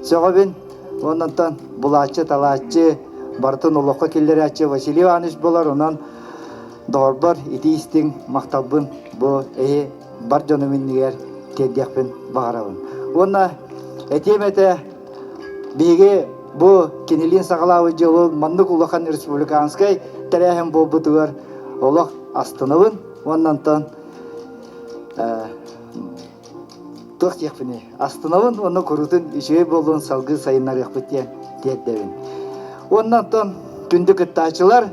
сөҕөбүн. Оннонтон булааччы-талааччы, барытын олоххо киллэрээччи Василий Иванович буолар. Онон доҕорбор итии истиҥ махталбын бу эһи бар дьонум иннигэр тиэрдиэхпин баҕарабын. Уонна этиэм этэ, биһиги бу кинилиин саҕалаабыт дьыалабыт маннык улахан республиканскай тэрээһин буолбутугар олох астынабын. Уонна онтон туох диэхпиний, астынабын уонна куруутун үчүгэй буоллун салгыы сайыннарыахпыт диэн тиэрдэбин. Уонна онтон күндү кыттааччылар,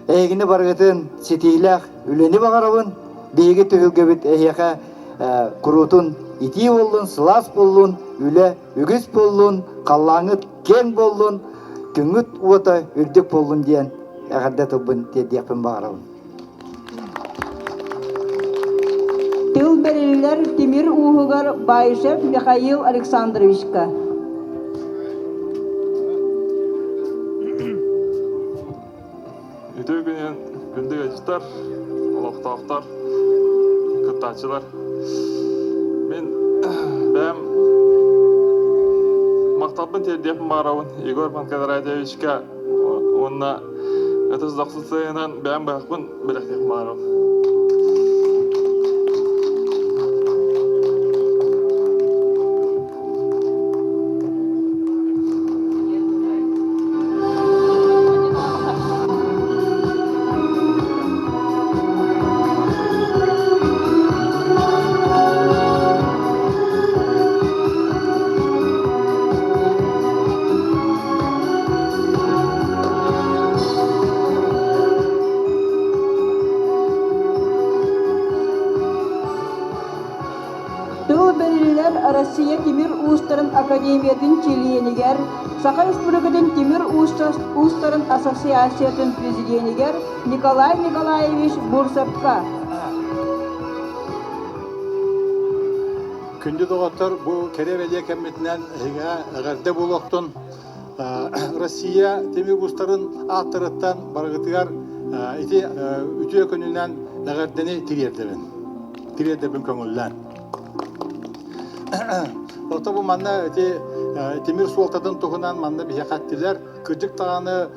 эһигини барыгытын ситиилээх үлэни баҕарабын. Биһиги түһүлгэбит эһиэхэ куруутун итии буоллун, сылаас буоллун, үлэ үгүс буоллун, халлааҥҥыт киэҥ буоллун, күҥҥүт уота үрдүк буоллун диэн эҕэрдэ тылбын тиэрдиэхпин баҕарабын. Тыл бэриллэр тимир ууһугар Баишев Михаил Александровичка. Үтүө күнүн күндү ыалдьыттар, олохтоохтор, кыттааччылар. Мин бэйэм махталбын тиэрдиэхпин баҕарабын Егор Панкратьевичка уонна ытыс дохсун сыһыанан бэйэм быһахпын бэлэхтиэхпин баҕарабын. Тыл бэриллэр Россия тимир уустарын академиятын чилиэнигэр, Саха Республикатын тимир уустарын ассоциациятын президенигэр Николай Николаевич Бурцевка. Күндү доҕоттор, бу кэрэ-бэлиэ кэммитинэн эһигэ эҕэрдэ буолуохтун. Россия тимир уустарын ааттарыттан барыгытыгар ити үтүө күнүнэн эҕэрдэни тириэрдэбин. тириэрдэрбин көҥүллээн. Ото бу манна ити тимир суолтатын туһунан манна биһиэхэ эттилэр. Кырдьык даҕаны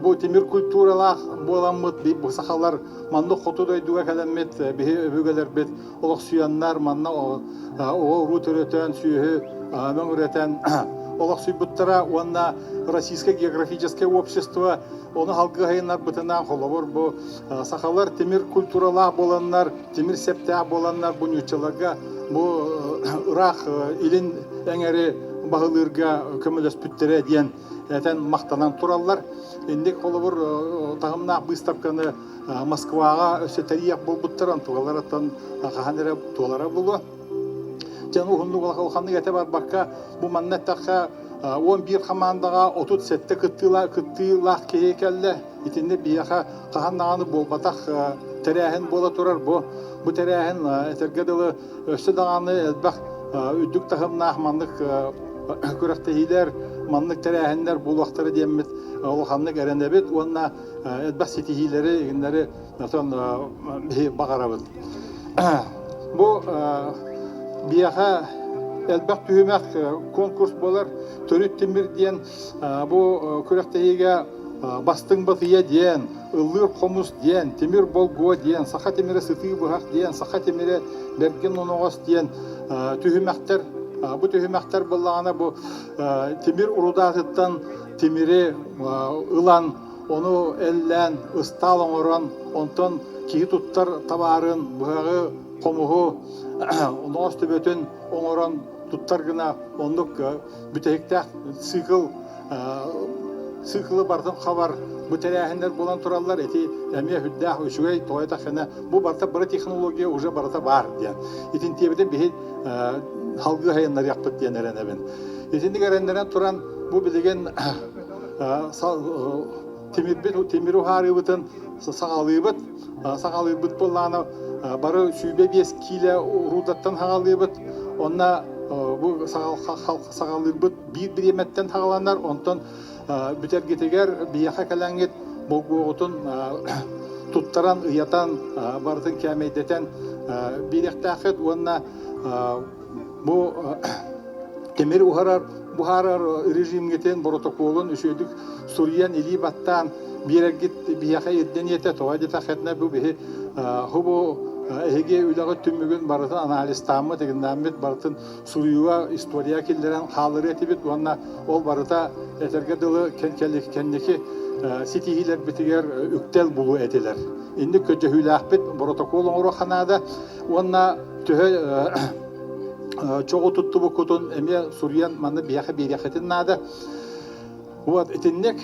бу тимир культуралаах буоламмыт бу сахалар маннык хоту дойдуга кэлэммит биһи өбүгэлэрбит олохсуйаннар манна оҕо-уруу төрөтөн, сүөһү мөҥүрэтэн олохсуйбуттара уонна Российское географическое общество ону халгыһайыннарбытынан холобур бу сахалар тимир культуралаах буоланнар, тимир сэптээх буоланнар бу нууччаларга бу ыраах илин эҥэри баһылыырга көмөлөспүттэрэ диэн этэн махтанан тураллар. Инник холобур таһымнаах быыстапканы Москваҕа өссө тэрийиэх буолбуттар, онтугаларыттан хаһан эрэ туолара буолуо. Дьон уһуннук улаханнык этэ барбакка, бу манна эттэххэ, 11 хамаандаҕа 37 кыттыылаах киһи кэллэ. Итиннэ биһиэхэ хаһан даҕаны буолбатах тэрээһин буола турар. Бу тэрээһин этэргэ дылы өссө даҕаны элбэх үрдүк таһымнаах маннык күрэхтэһиилэр, маннык тэрээһиннэр буолуохтара диэммит улаханнык эрэнэбит уонна элбэх ситиһиилэри игиннэри отон биһи баҕарабыт. Бу биһиэхэ элбэх түһүмэх конкурс буолар. Төрүт тимир диэн бу күрэхтэһиигэ бастыҥ батыйа диэн, ыллыыр хомус диэн, тимир болгуо диэн, саха тимирэ сытыы быһах диэн, саха тимирэ бэргэн оноҕос диэн түһүмэхтэр. Бу түһүмэхтэр буоллаҕына бу тимир урудаатыттан тимири ылан, ону эллээн, ыстаал оҥорон, онтон киһи туттар табаарын, быһаҕы, хомуһу, оноҕос төбөтүн оҥорон туттар гына оннук бүтэһиктээх цикл циклы барытын хабар бу тэрээһиннэр буолан тураллар. Ити эмиэ үрдээх үчүгэй тоҕо этаххына бу барыта бары технология уже барыта баар диэн. Итинтиэбитин биһи халгыы хайыннарыахпыт диэн эрэнэбин. Итинник эрэннэрэн туран бу билигин тимирбит тимир уһаарыыбытын саҕалыыбыт. Саҕалыырбыт буоллаҕына бары 105 киилэ уруудаттан саҕалыыбыт. Онно бу саҕалыырбыт биир бириэмэттэн саҕаланар. Онтон бүтэргитигэр биһиэхэ кэлэҥҥит болгуоҕутун туттаран, ыйатан, барытын кээмэйдэтэн биэриэхтээххит уонна бу тимир уһарар буһарар режимҥитин боротокуолун үчүгэйдик суруйан илии баттаан биэрэргит биһиэхэ ирдэниэтэ тоҕо диэтэххитинэ бу биһи хубу эһиги үлэҕит түмүгүн барытын анализтааммыт игиннааммыт барытын суруйууга история киллэрэн хаалларыа этибит уонна ол барыта этэргэ дылы кэнники ситиһиилэрбитигэр үктэл булуо этилэр. Инник көрдөһүүлээхпит боротокуол оҥоруохха наада уонна төһө чоҕу туттубуккутун эмиэ суруйан манна биһиэхэ биэриэххитин наада. Вот итинник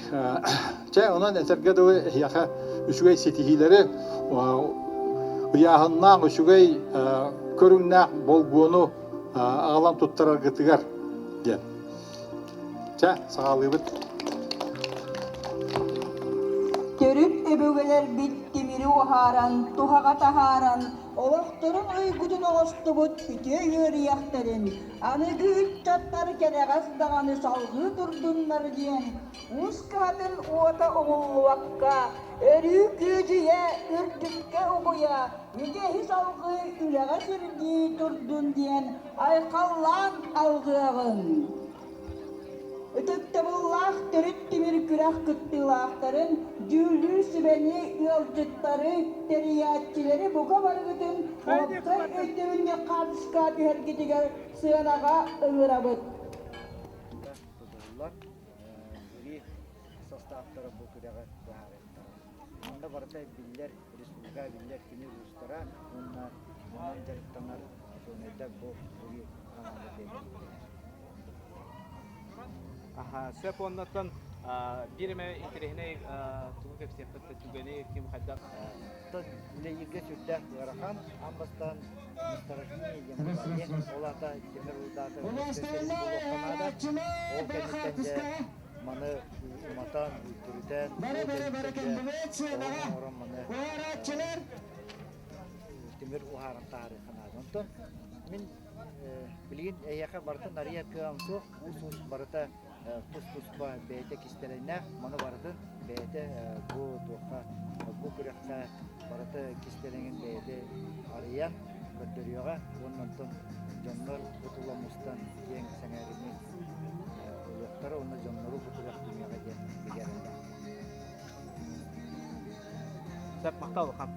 чэ онон этэргэ дылы эһиэхэ үчүгэй ситиһиилэри ыйааһыннаах үчүгэй көрүҥнээх болгуону аҕалан туттараргытыгар диэн. Чэ, саҕалыыбыт. Төрүт өбүгэлэрбит тимири уһааран, туһаҕа таһааран, олохторун уйгутун оҥостубут үтүө үөрүйэхтэрин аныгы ыччаттар кэнэҕэс даҕаны салҕыы турдуннар диэн уус кыһатын уота умуллубакка, өрүү күөдьүйэ, үрдүккэ угуйа, үгэһи салҕыы үлэҕэ сирдии турдун диэн айхаллаан алҕыаҕыҥ. Ытыктабыллаах төрүт тимир күрэх кыттыылаахтарын, дьүүллүүр сүбэни, ыалдьыттары, тэрийээччилэри бука барыгытын уопсай өйдөбүнньүк хаартыска түһэргитигэр сыанаҕа ыҥырабыт. Тутуллар жюри састааптара бу күрэҕи быһаарыахтара. Манна барыта биллэр республика биллэр тимир уустара уонна онон дьарыктанар учуонайдар бу жюри хамаанда Аха, сөп оннотон биир эмэ интэриэһинэй тугу кэпсиэххит түгэни ким хайдах Үлэлииргэ сүрдээх ыарахан, аан бастаан месторождение диэн ол аата тимир рудата буолуохха наада. Ол кэнниттэн дьэ маны уматан, үлтүрүтэн, ол кэнниттэн дьэ оҥорон маны тимир уһааран таһаарыахха наада. Онтон мин Билигин эйиэхэ барытын арыйар кыаҕым суох, уус-уус барыта тус-туспа бэйэтэ кистэлэҥнээх, маны барытын бэйэтэ бу туохха, бу күрэххэ барыта кистэлэҥин бэйэтэ арыйан. көрдөрүөҕэ уонна онтон дьоннор бу тула мустан киэҥ сэҥээриини ылыахтара уонна дьоннору бу күрэх түмүөҕэ диэн бигэ эрэллээхпин. Сөп, махтал улахан.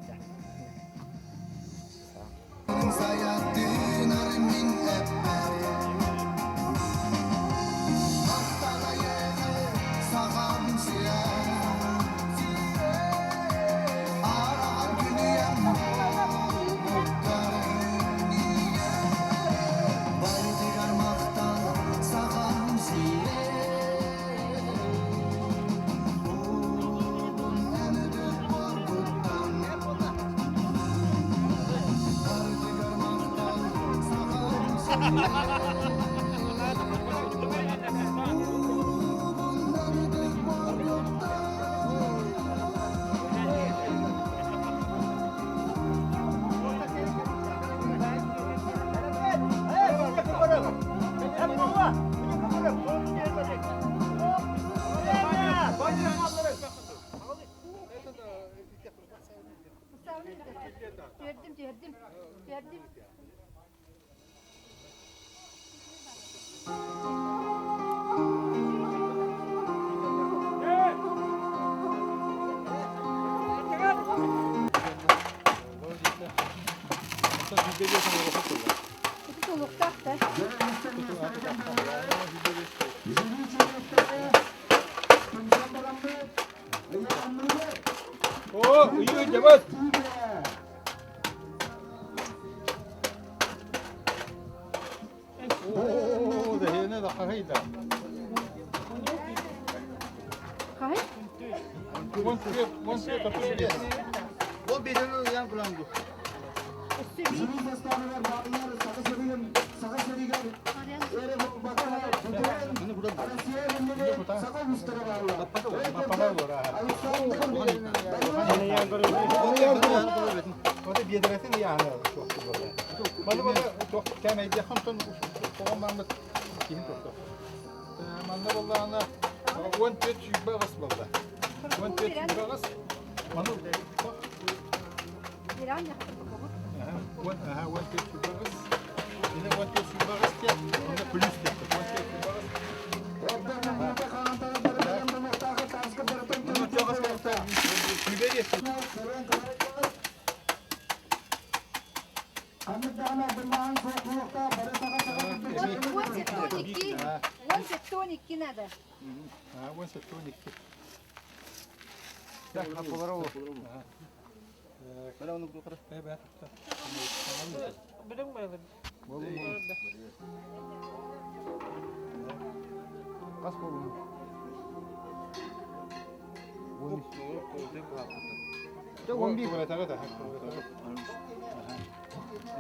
Түһэрдим, түһэрдим, түһэрдим. Ити тулуктаах да. О, ыйы дьабат! О, дэһиэнэ да хаһый да. Хаһый? Вон свет, Ол беден ыян куланду. Манна боллаана 14 сүүрбэ аҕыс буолла. 14 сүүрбэ аҕыс. Маны 14 сүүрбэ аҕыс. Ини 14 сүүрбэ аҕыс диэн, онно плюс диэн. 14 сүүрбэ аҕыс. Он 12 надо. Он 12. Хас болуну? 11.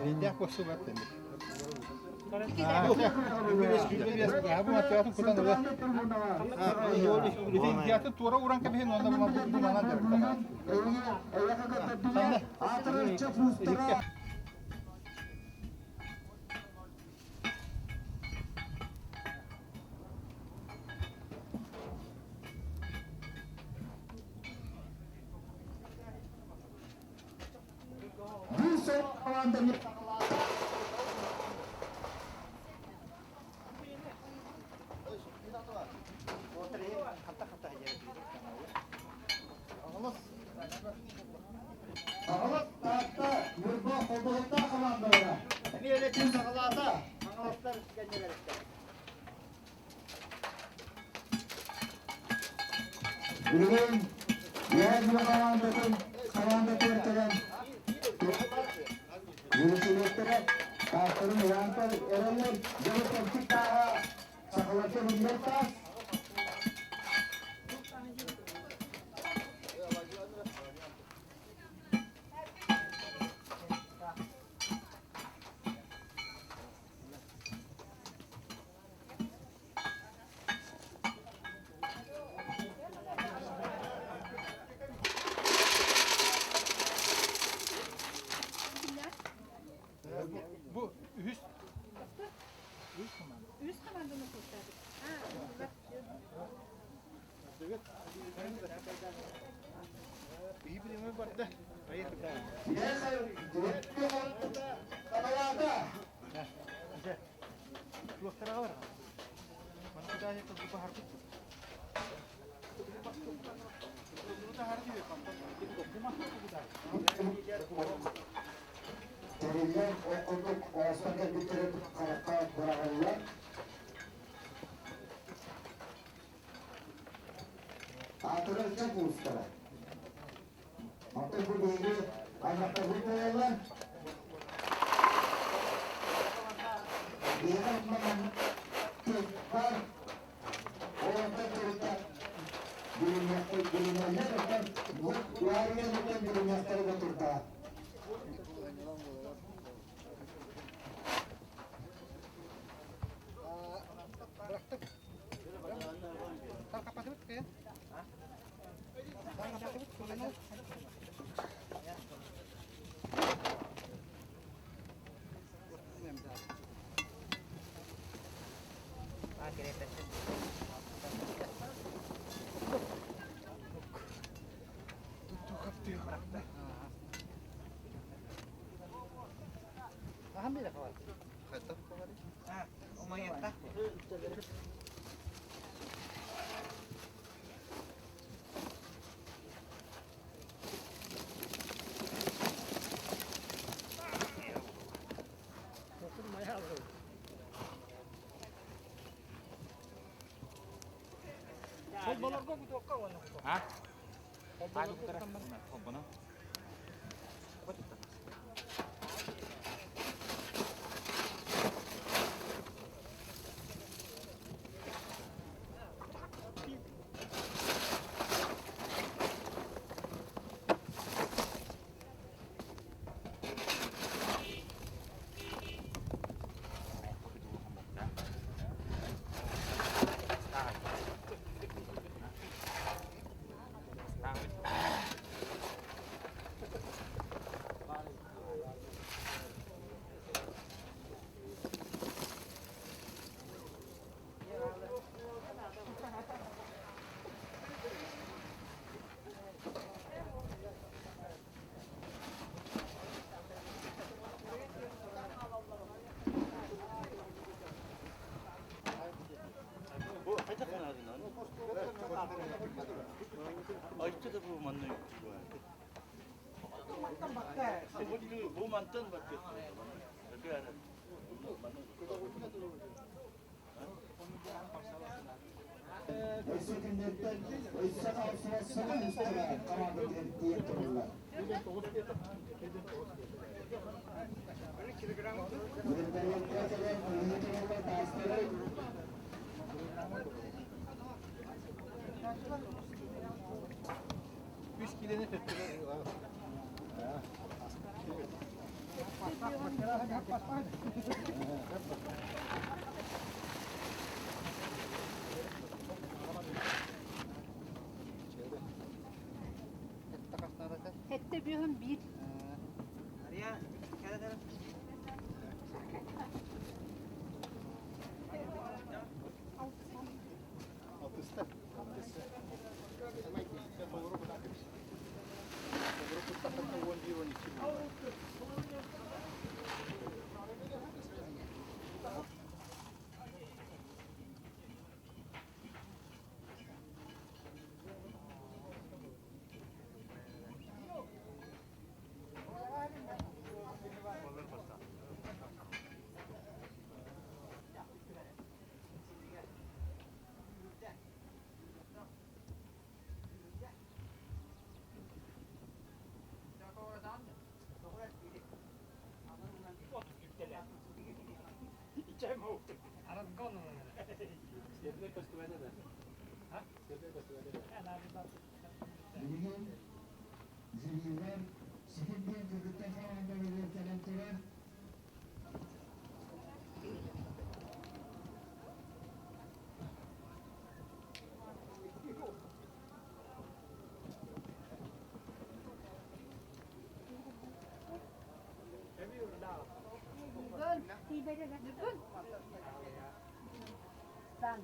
Эйдэх босу бар тэмик. Туора уран кэбиһин онно бу манан Бүгүн Үөһээ хамаандатын команда төртөрөн Юрисилеттері таастарын ураантар эрэллэр дьону кэмчик тааһа сахаларга биллэр таас. Бу үһүс Үс команданы куттадык. Тэриллэн ол курдук оҥостон кэлбиттэрин харахха быраҕыллар. Аатырар дьон уустара. Оттон бу биһиги аймахтарбыт буолаллар. Биһиги маннык бар олортон төрүттэх билинэллэр, оттон бу уһаарыйан билиниэхтэрэ да турдаҕа. Өссө күннэртэн өссө хаалсыбат саҥа үстэрэ командатыгар тиийэн тураллар. Вертолетка кэлэн быыһыы тураллар таастары. Үс киилэни төттөрү Хетте бүйүн биир. Алтыста. Билигин жюрилар ситим диэн кыргыттар хамаандаларыгар кэлэн турар. Бүгүн. Сан.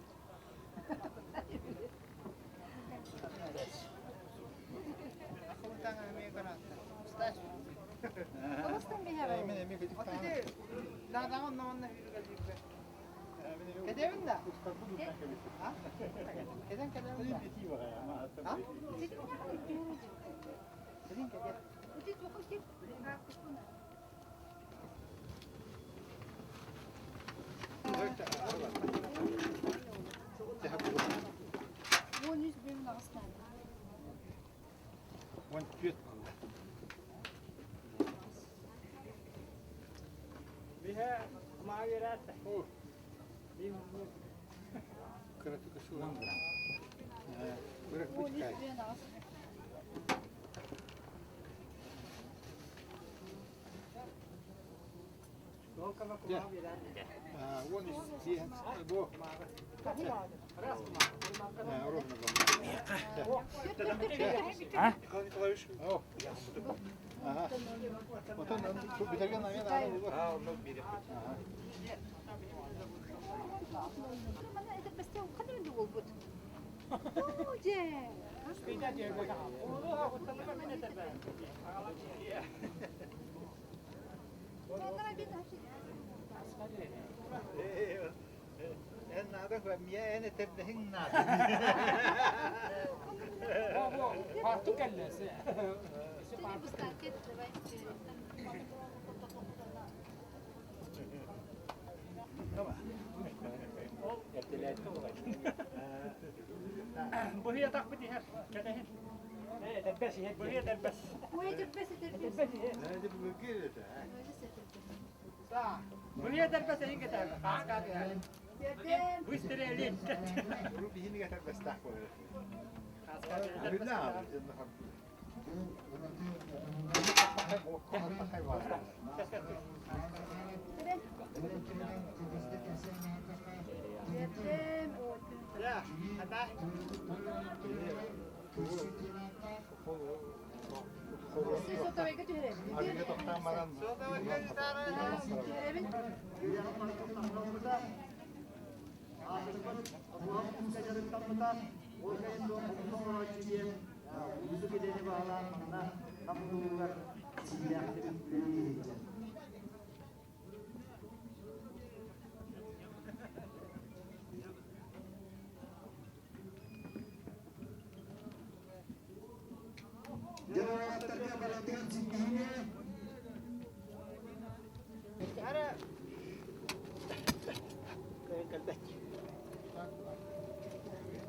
Эн наада мия эн этэрдэһиҥ наада. Быһыйа тахпыт иһэр, кэтэһин. Этэрбэс иһэр. Быһыйа этэрбэс. Этэрбэс иһэр. Быһыйа этэрбэс эһин кэтэһэр. Быстрее Биһини этэрбэстээх буолар.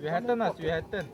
Үөһэттэн ас, үөһэттэн.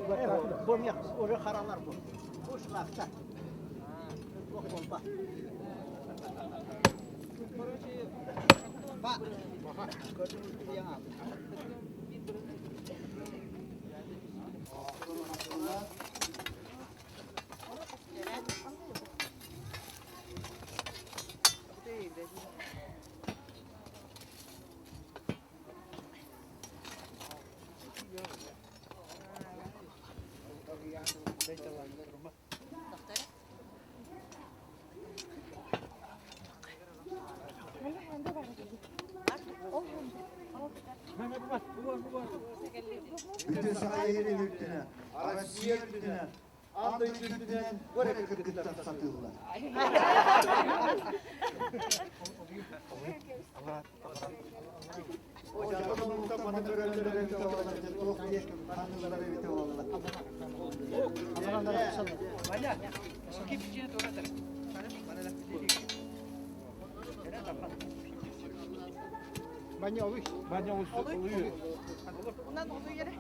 Бу мех уже харалар бу. Бу шлакта. Туох буолба. Ба. Бүтүн Саха иһин үрдүнэн, Россия үрдүнэн, аан дойду үрдүнэн бу эрэ кыргыттар сатыыллар. Баня олуй. Баня олуй. Унан олуй yere.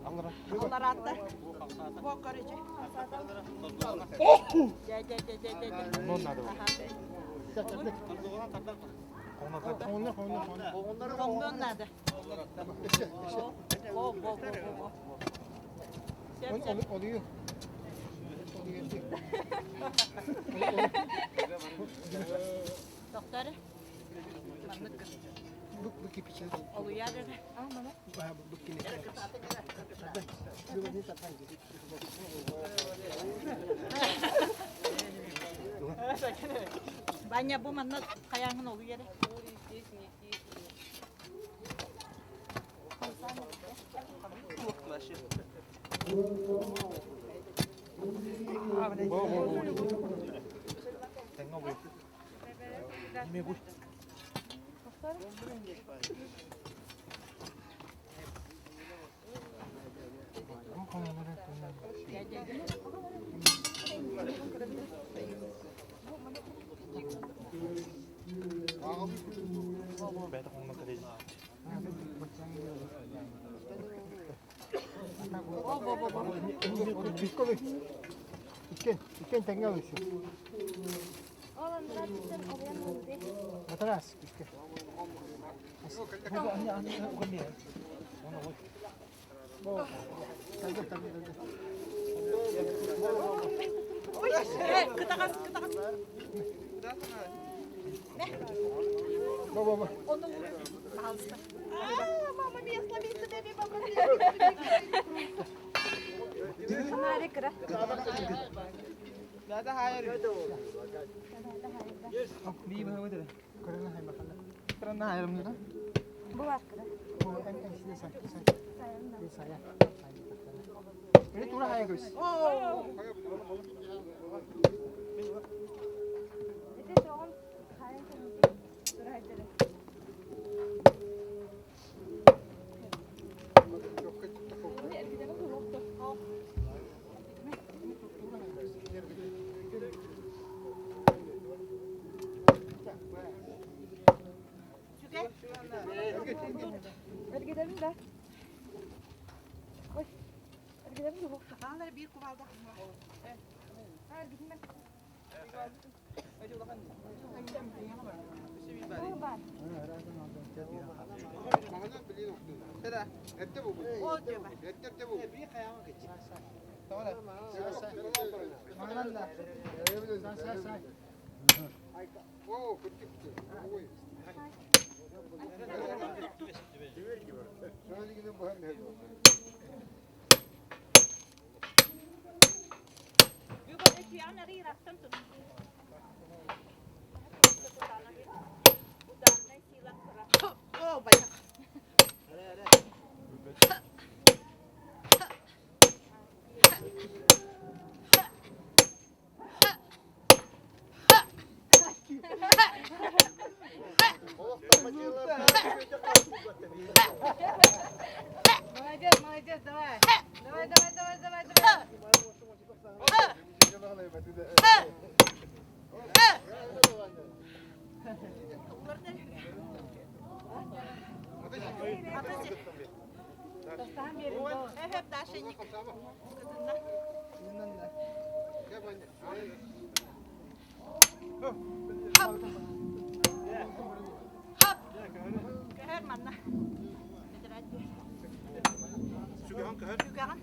Алларатта. Бу короче. Дэ дэ дэ дэ дэ. Хоҥнуон наада. Бо бо бо бо. Олуй. Доктор. Олуяр эрэ. Баня бу манна хайаҥын олуй эрэ. Иккен тэҥҥэ олуйсу. Матрас икки. Кытаҕас, кытаҕас. Onu vur. Пожалуйста. А, мама мия, сломиться, бэби, мама мия. Молодец, молодец, давай. Давай, давай, давай, давай, давай. Көһөр манна. Сүгэҕин көһөр. Сүгэҕин.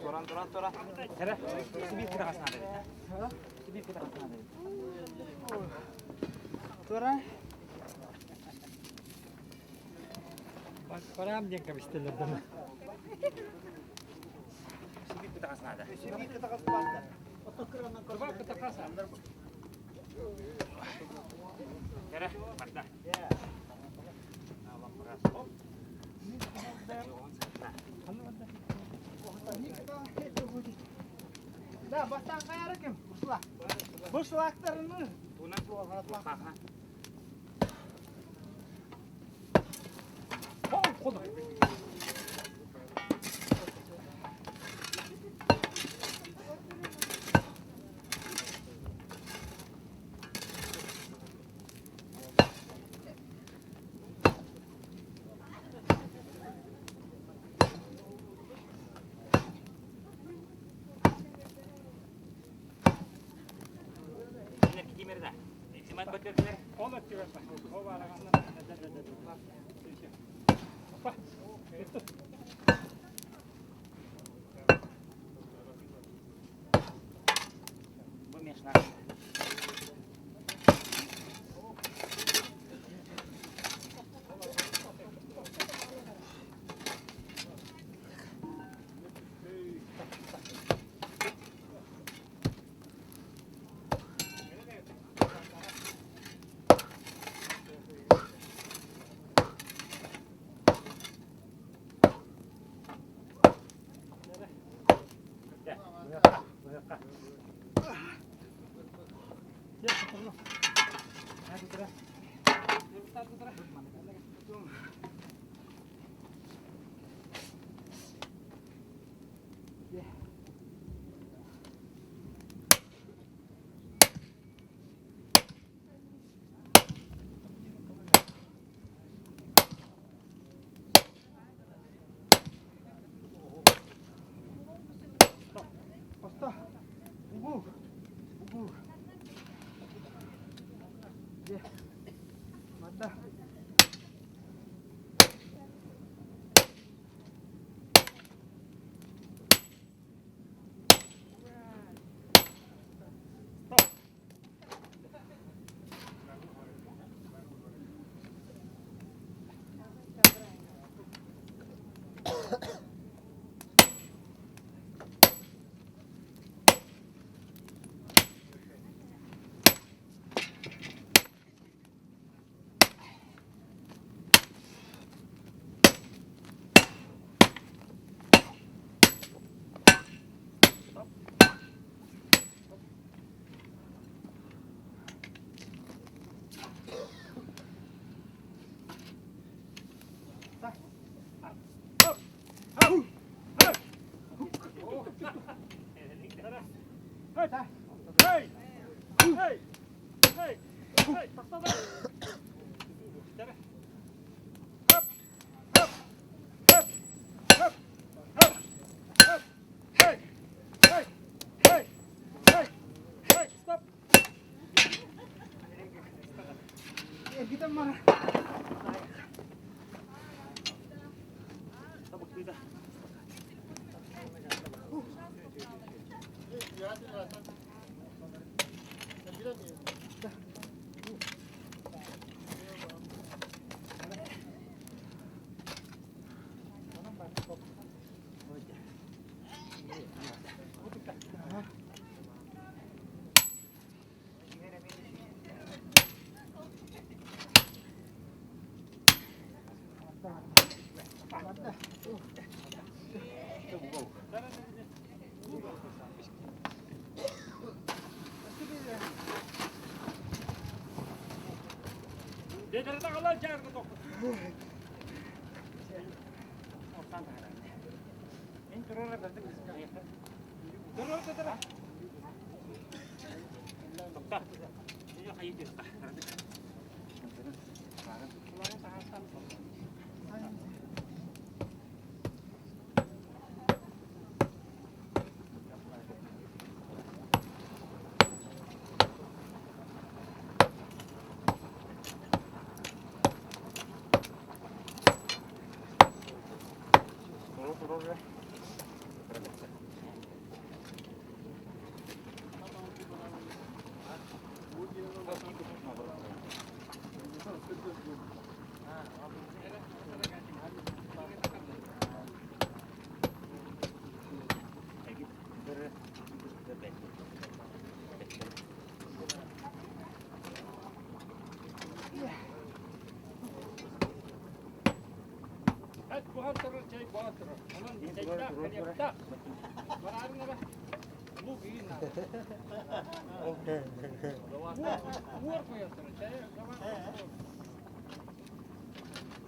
Туран, туран, туран. Эрэ, сибиир кытаҕас наада эбит. Сибиир кытаҕас наада эбит. Тура. Парам диэн кэбистэлэр дана. Сибиир кытаҕас наада. Сибиир кытаҕас баарда. Туба кытаҕас. Эрэ, барда. Да, бастан кайары ким? Бушла. Бушлактарыны.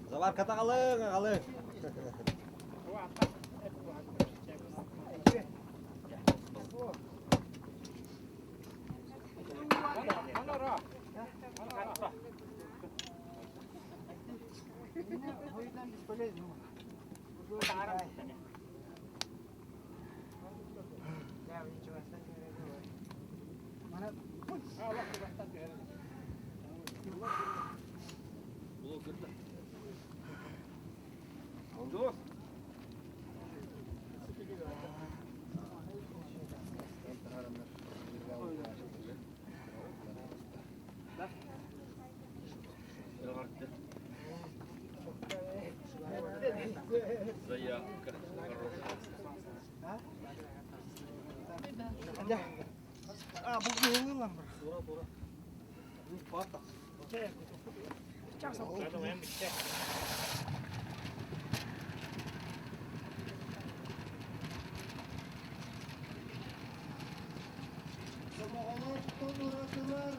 Заварка таҕалыҥ, аҕалыҥ. Заявка. А, бу кыһыллан бар. Сомоҕолор уратылар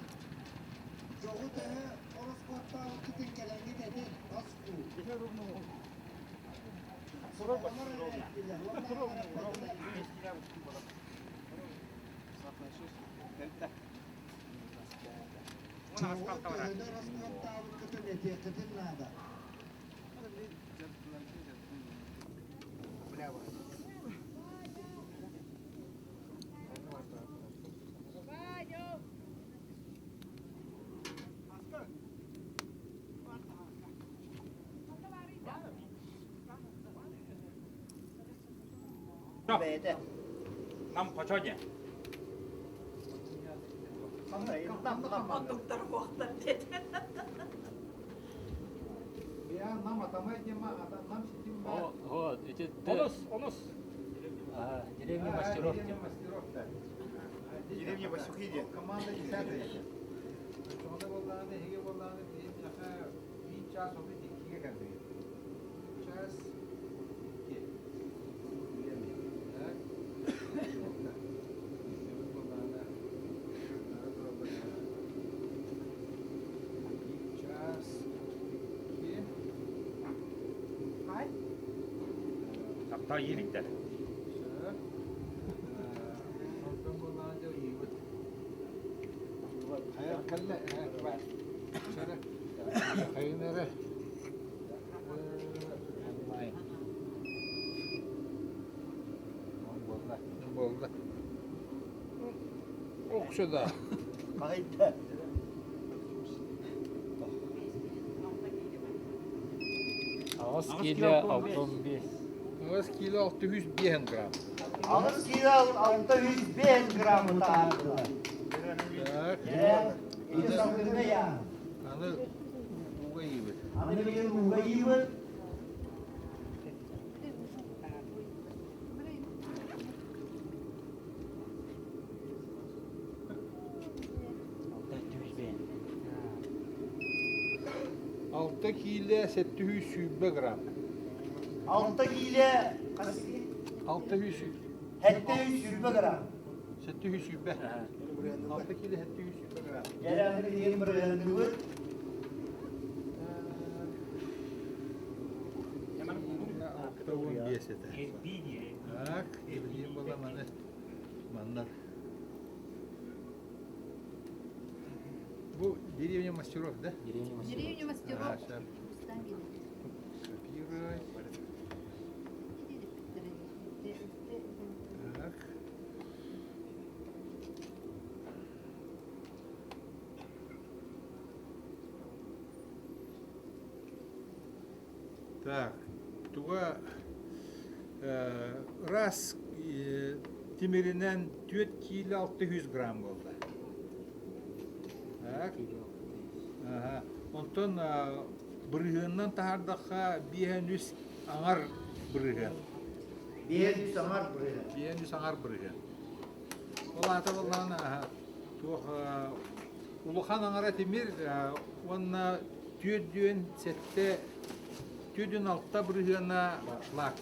дьоҕу төһө ороскуоттаабыккытын кэлэҥҥит этин бас куу. Сомоҕолор эрэ эттилэр уонна эппэтилэр. Дьоҕу төһөнү ороскуоттаабыккытын этиэххитин наада. Нам хочоне. Оттуктар уохтар диэтэ. Я нам атамай дема, нам ситим О, вот, эти Онус, онус. Деревня мастеров. Деревня мастеров, да. Деревня Васюхиди. Команда десятая. Чоңда боллааны, эһиги боллааны биһиэхэ биир чаас 32-ге кэлбит. Час 2. Так. Боллааны, час 2. Таптаа ииликтер. Онтон боллааны дьэ ыйыбыт. Хайа кэллэ, шара. Хайынара. Онлайн. Болла. Болла. Окшуда. Хайда. Аҕыс киилэ 65. 8 кило 605 грамм. 8 кило 605 грамм таһаардылар. Так. Ити салгыҥҥа яа. Аны ууга ыйыбыт. Аны билигин ууга ыйыбыт. 6 киилэ 720 грамм. 6 киилэ 600 720 грамм. 720. 6 киилэ 720 грамм. Дьэ, аны билигин бырыһыанныбыт. 5 этэ. Так, билигин була маны манна. Бу деревня мастеров, да? Деревня мастеров. Копировать. Так. Так, туга раз тимиринэн 4 киилэ 600 грамм буолла. Так. Ага. Онтон бырыһыанынан таһаардахха биэһэн үс аҥар бырыһыан. Биэһэн үс аҥар бырыһыан. Биэһэн үс аҥар бырыһыан. Ол аата буоллаҕына туох улахан аҥара тимир уонна түөрдүөн сэттэ түөрдүөн алта бырыһыана шлак.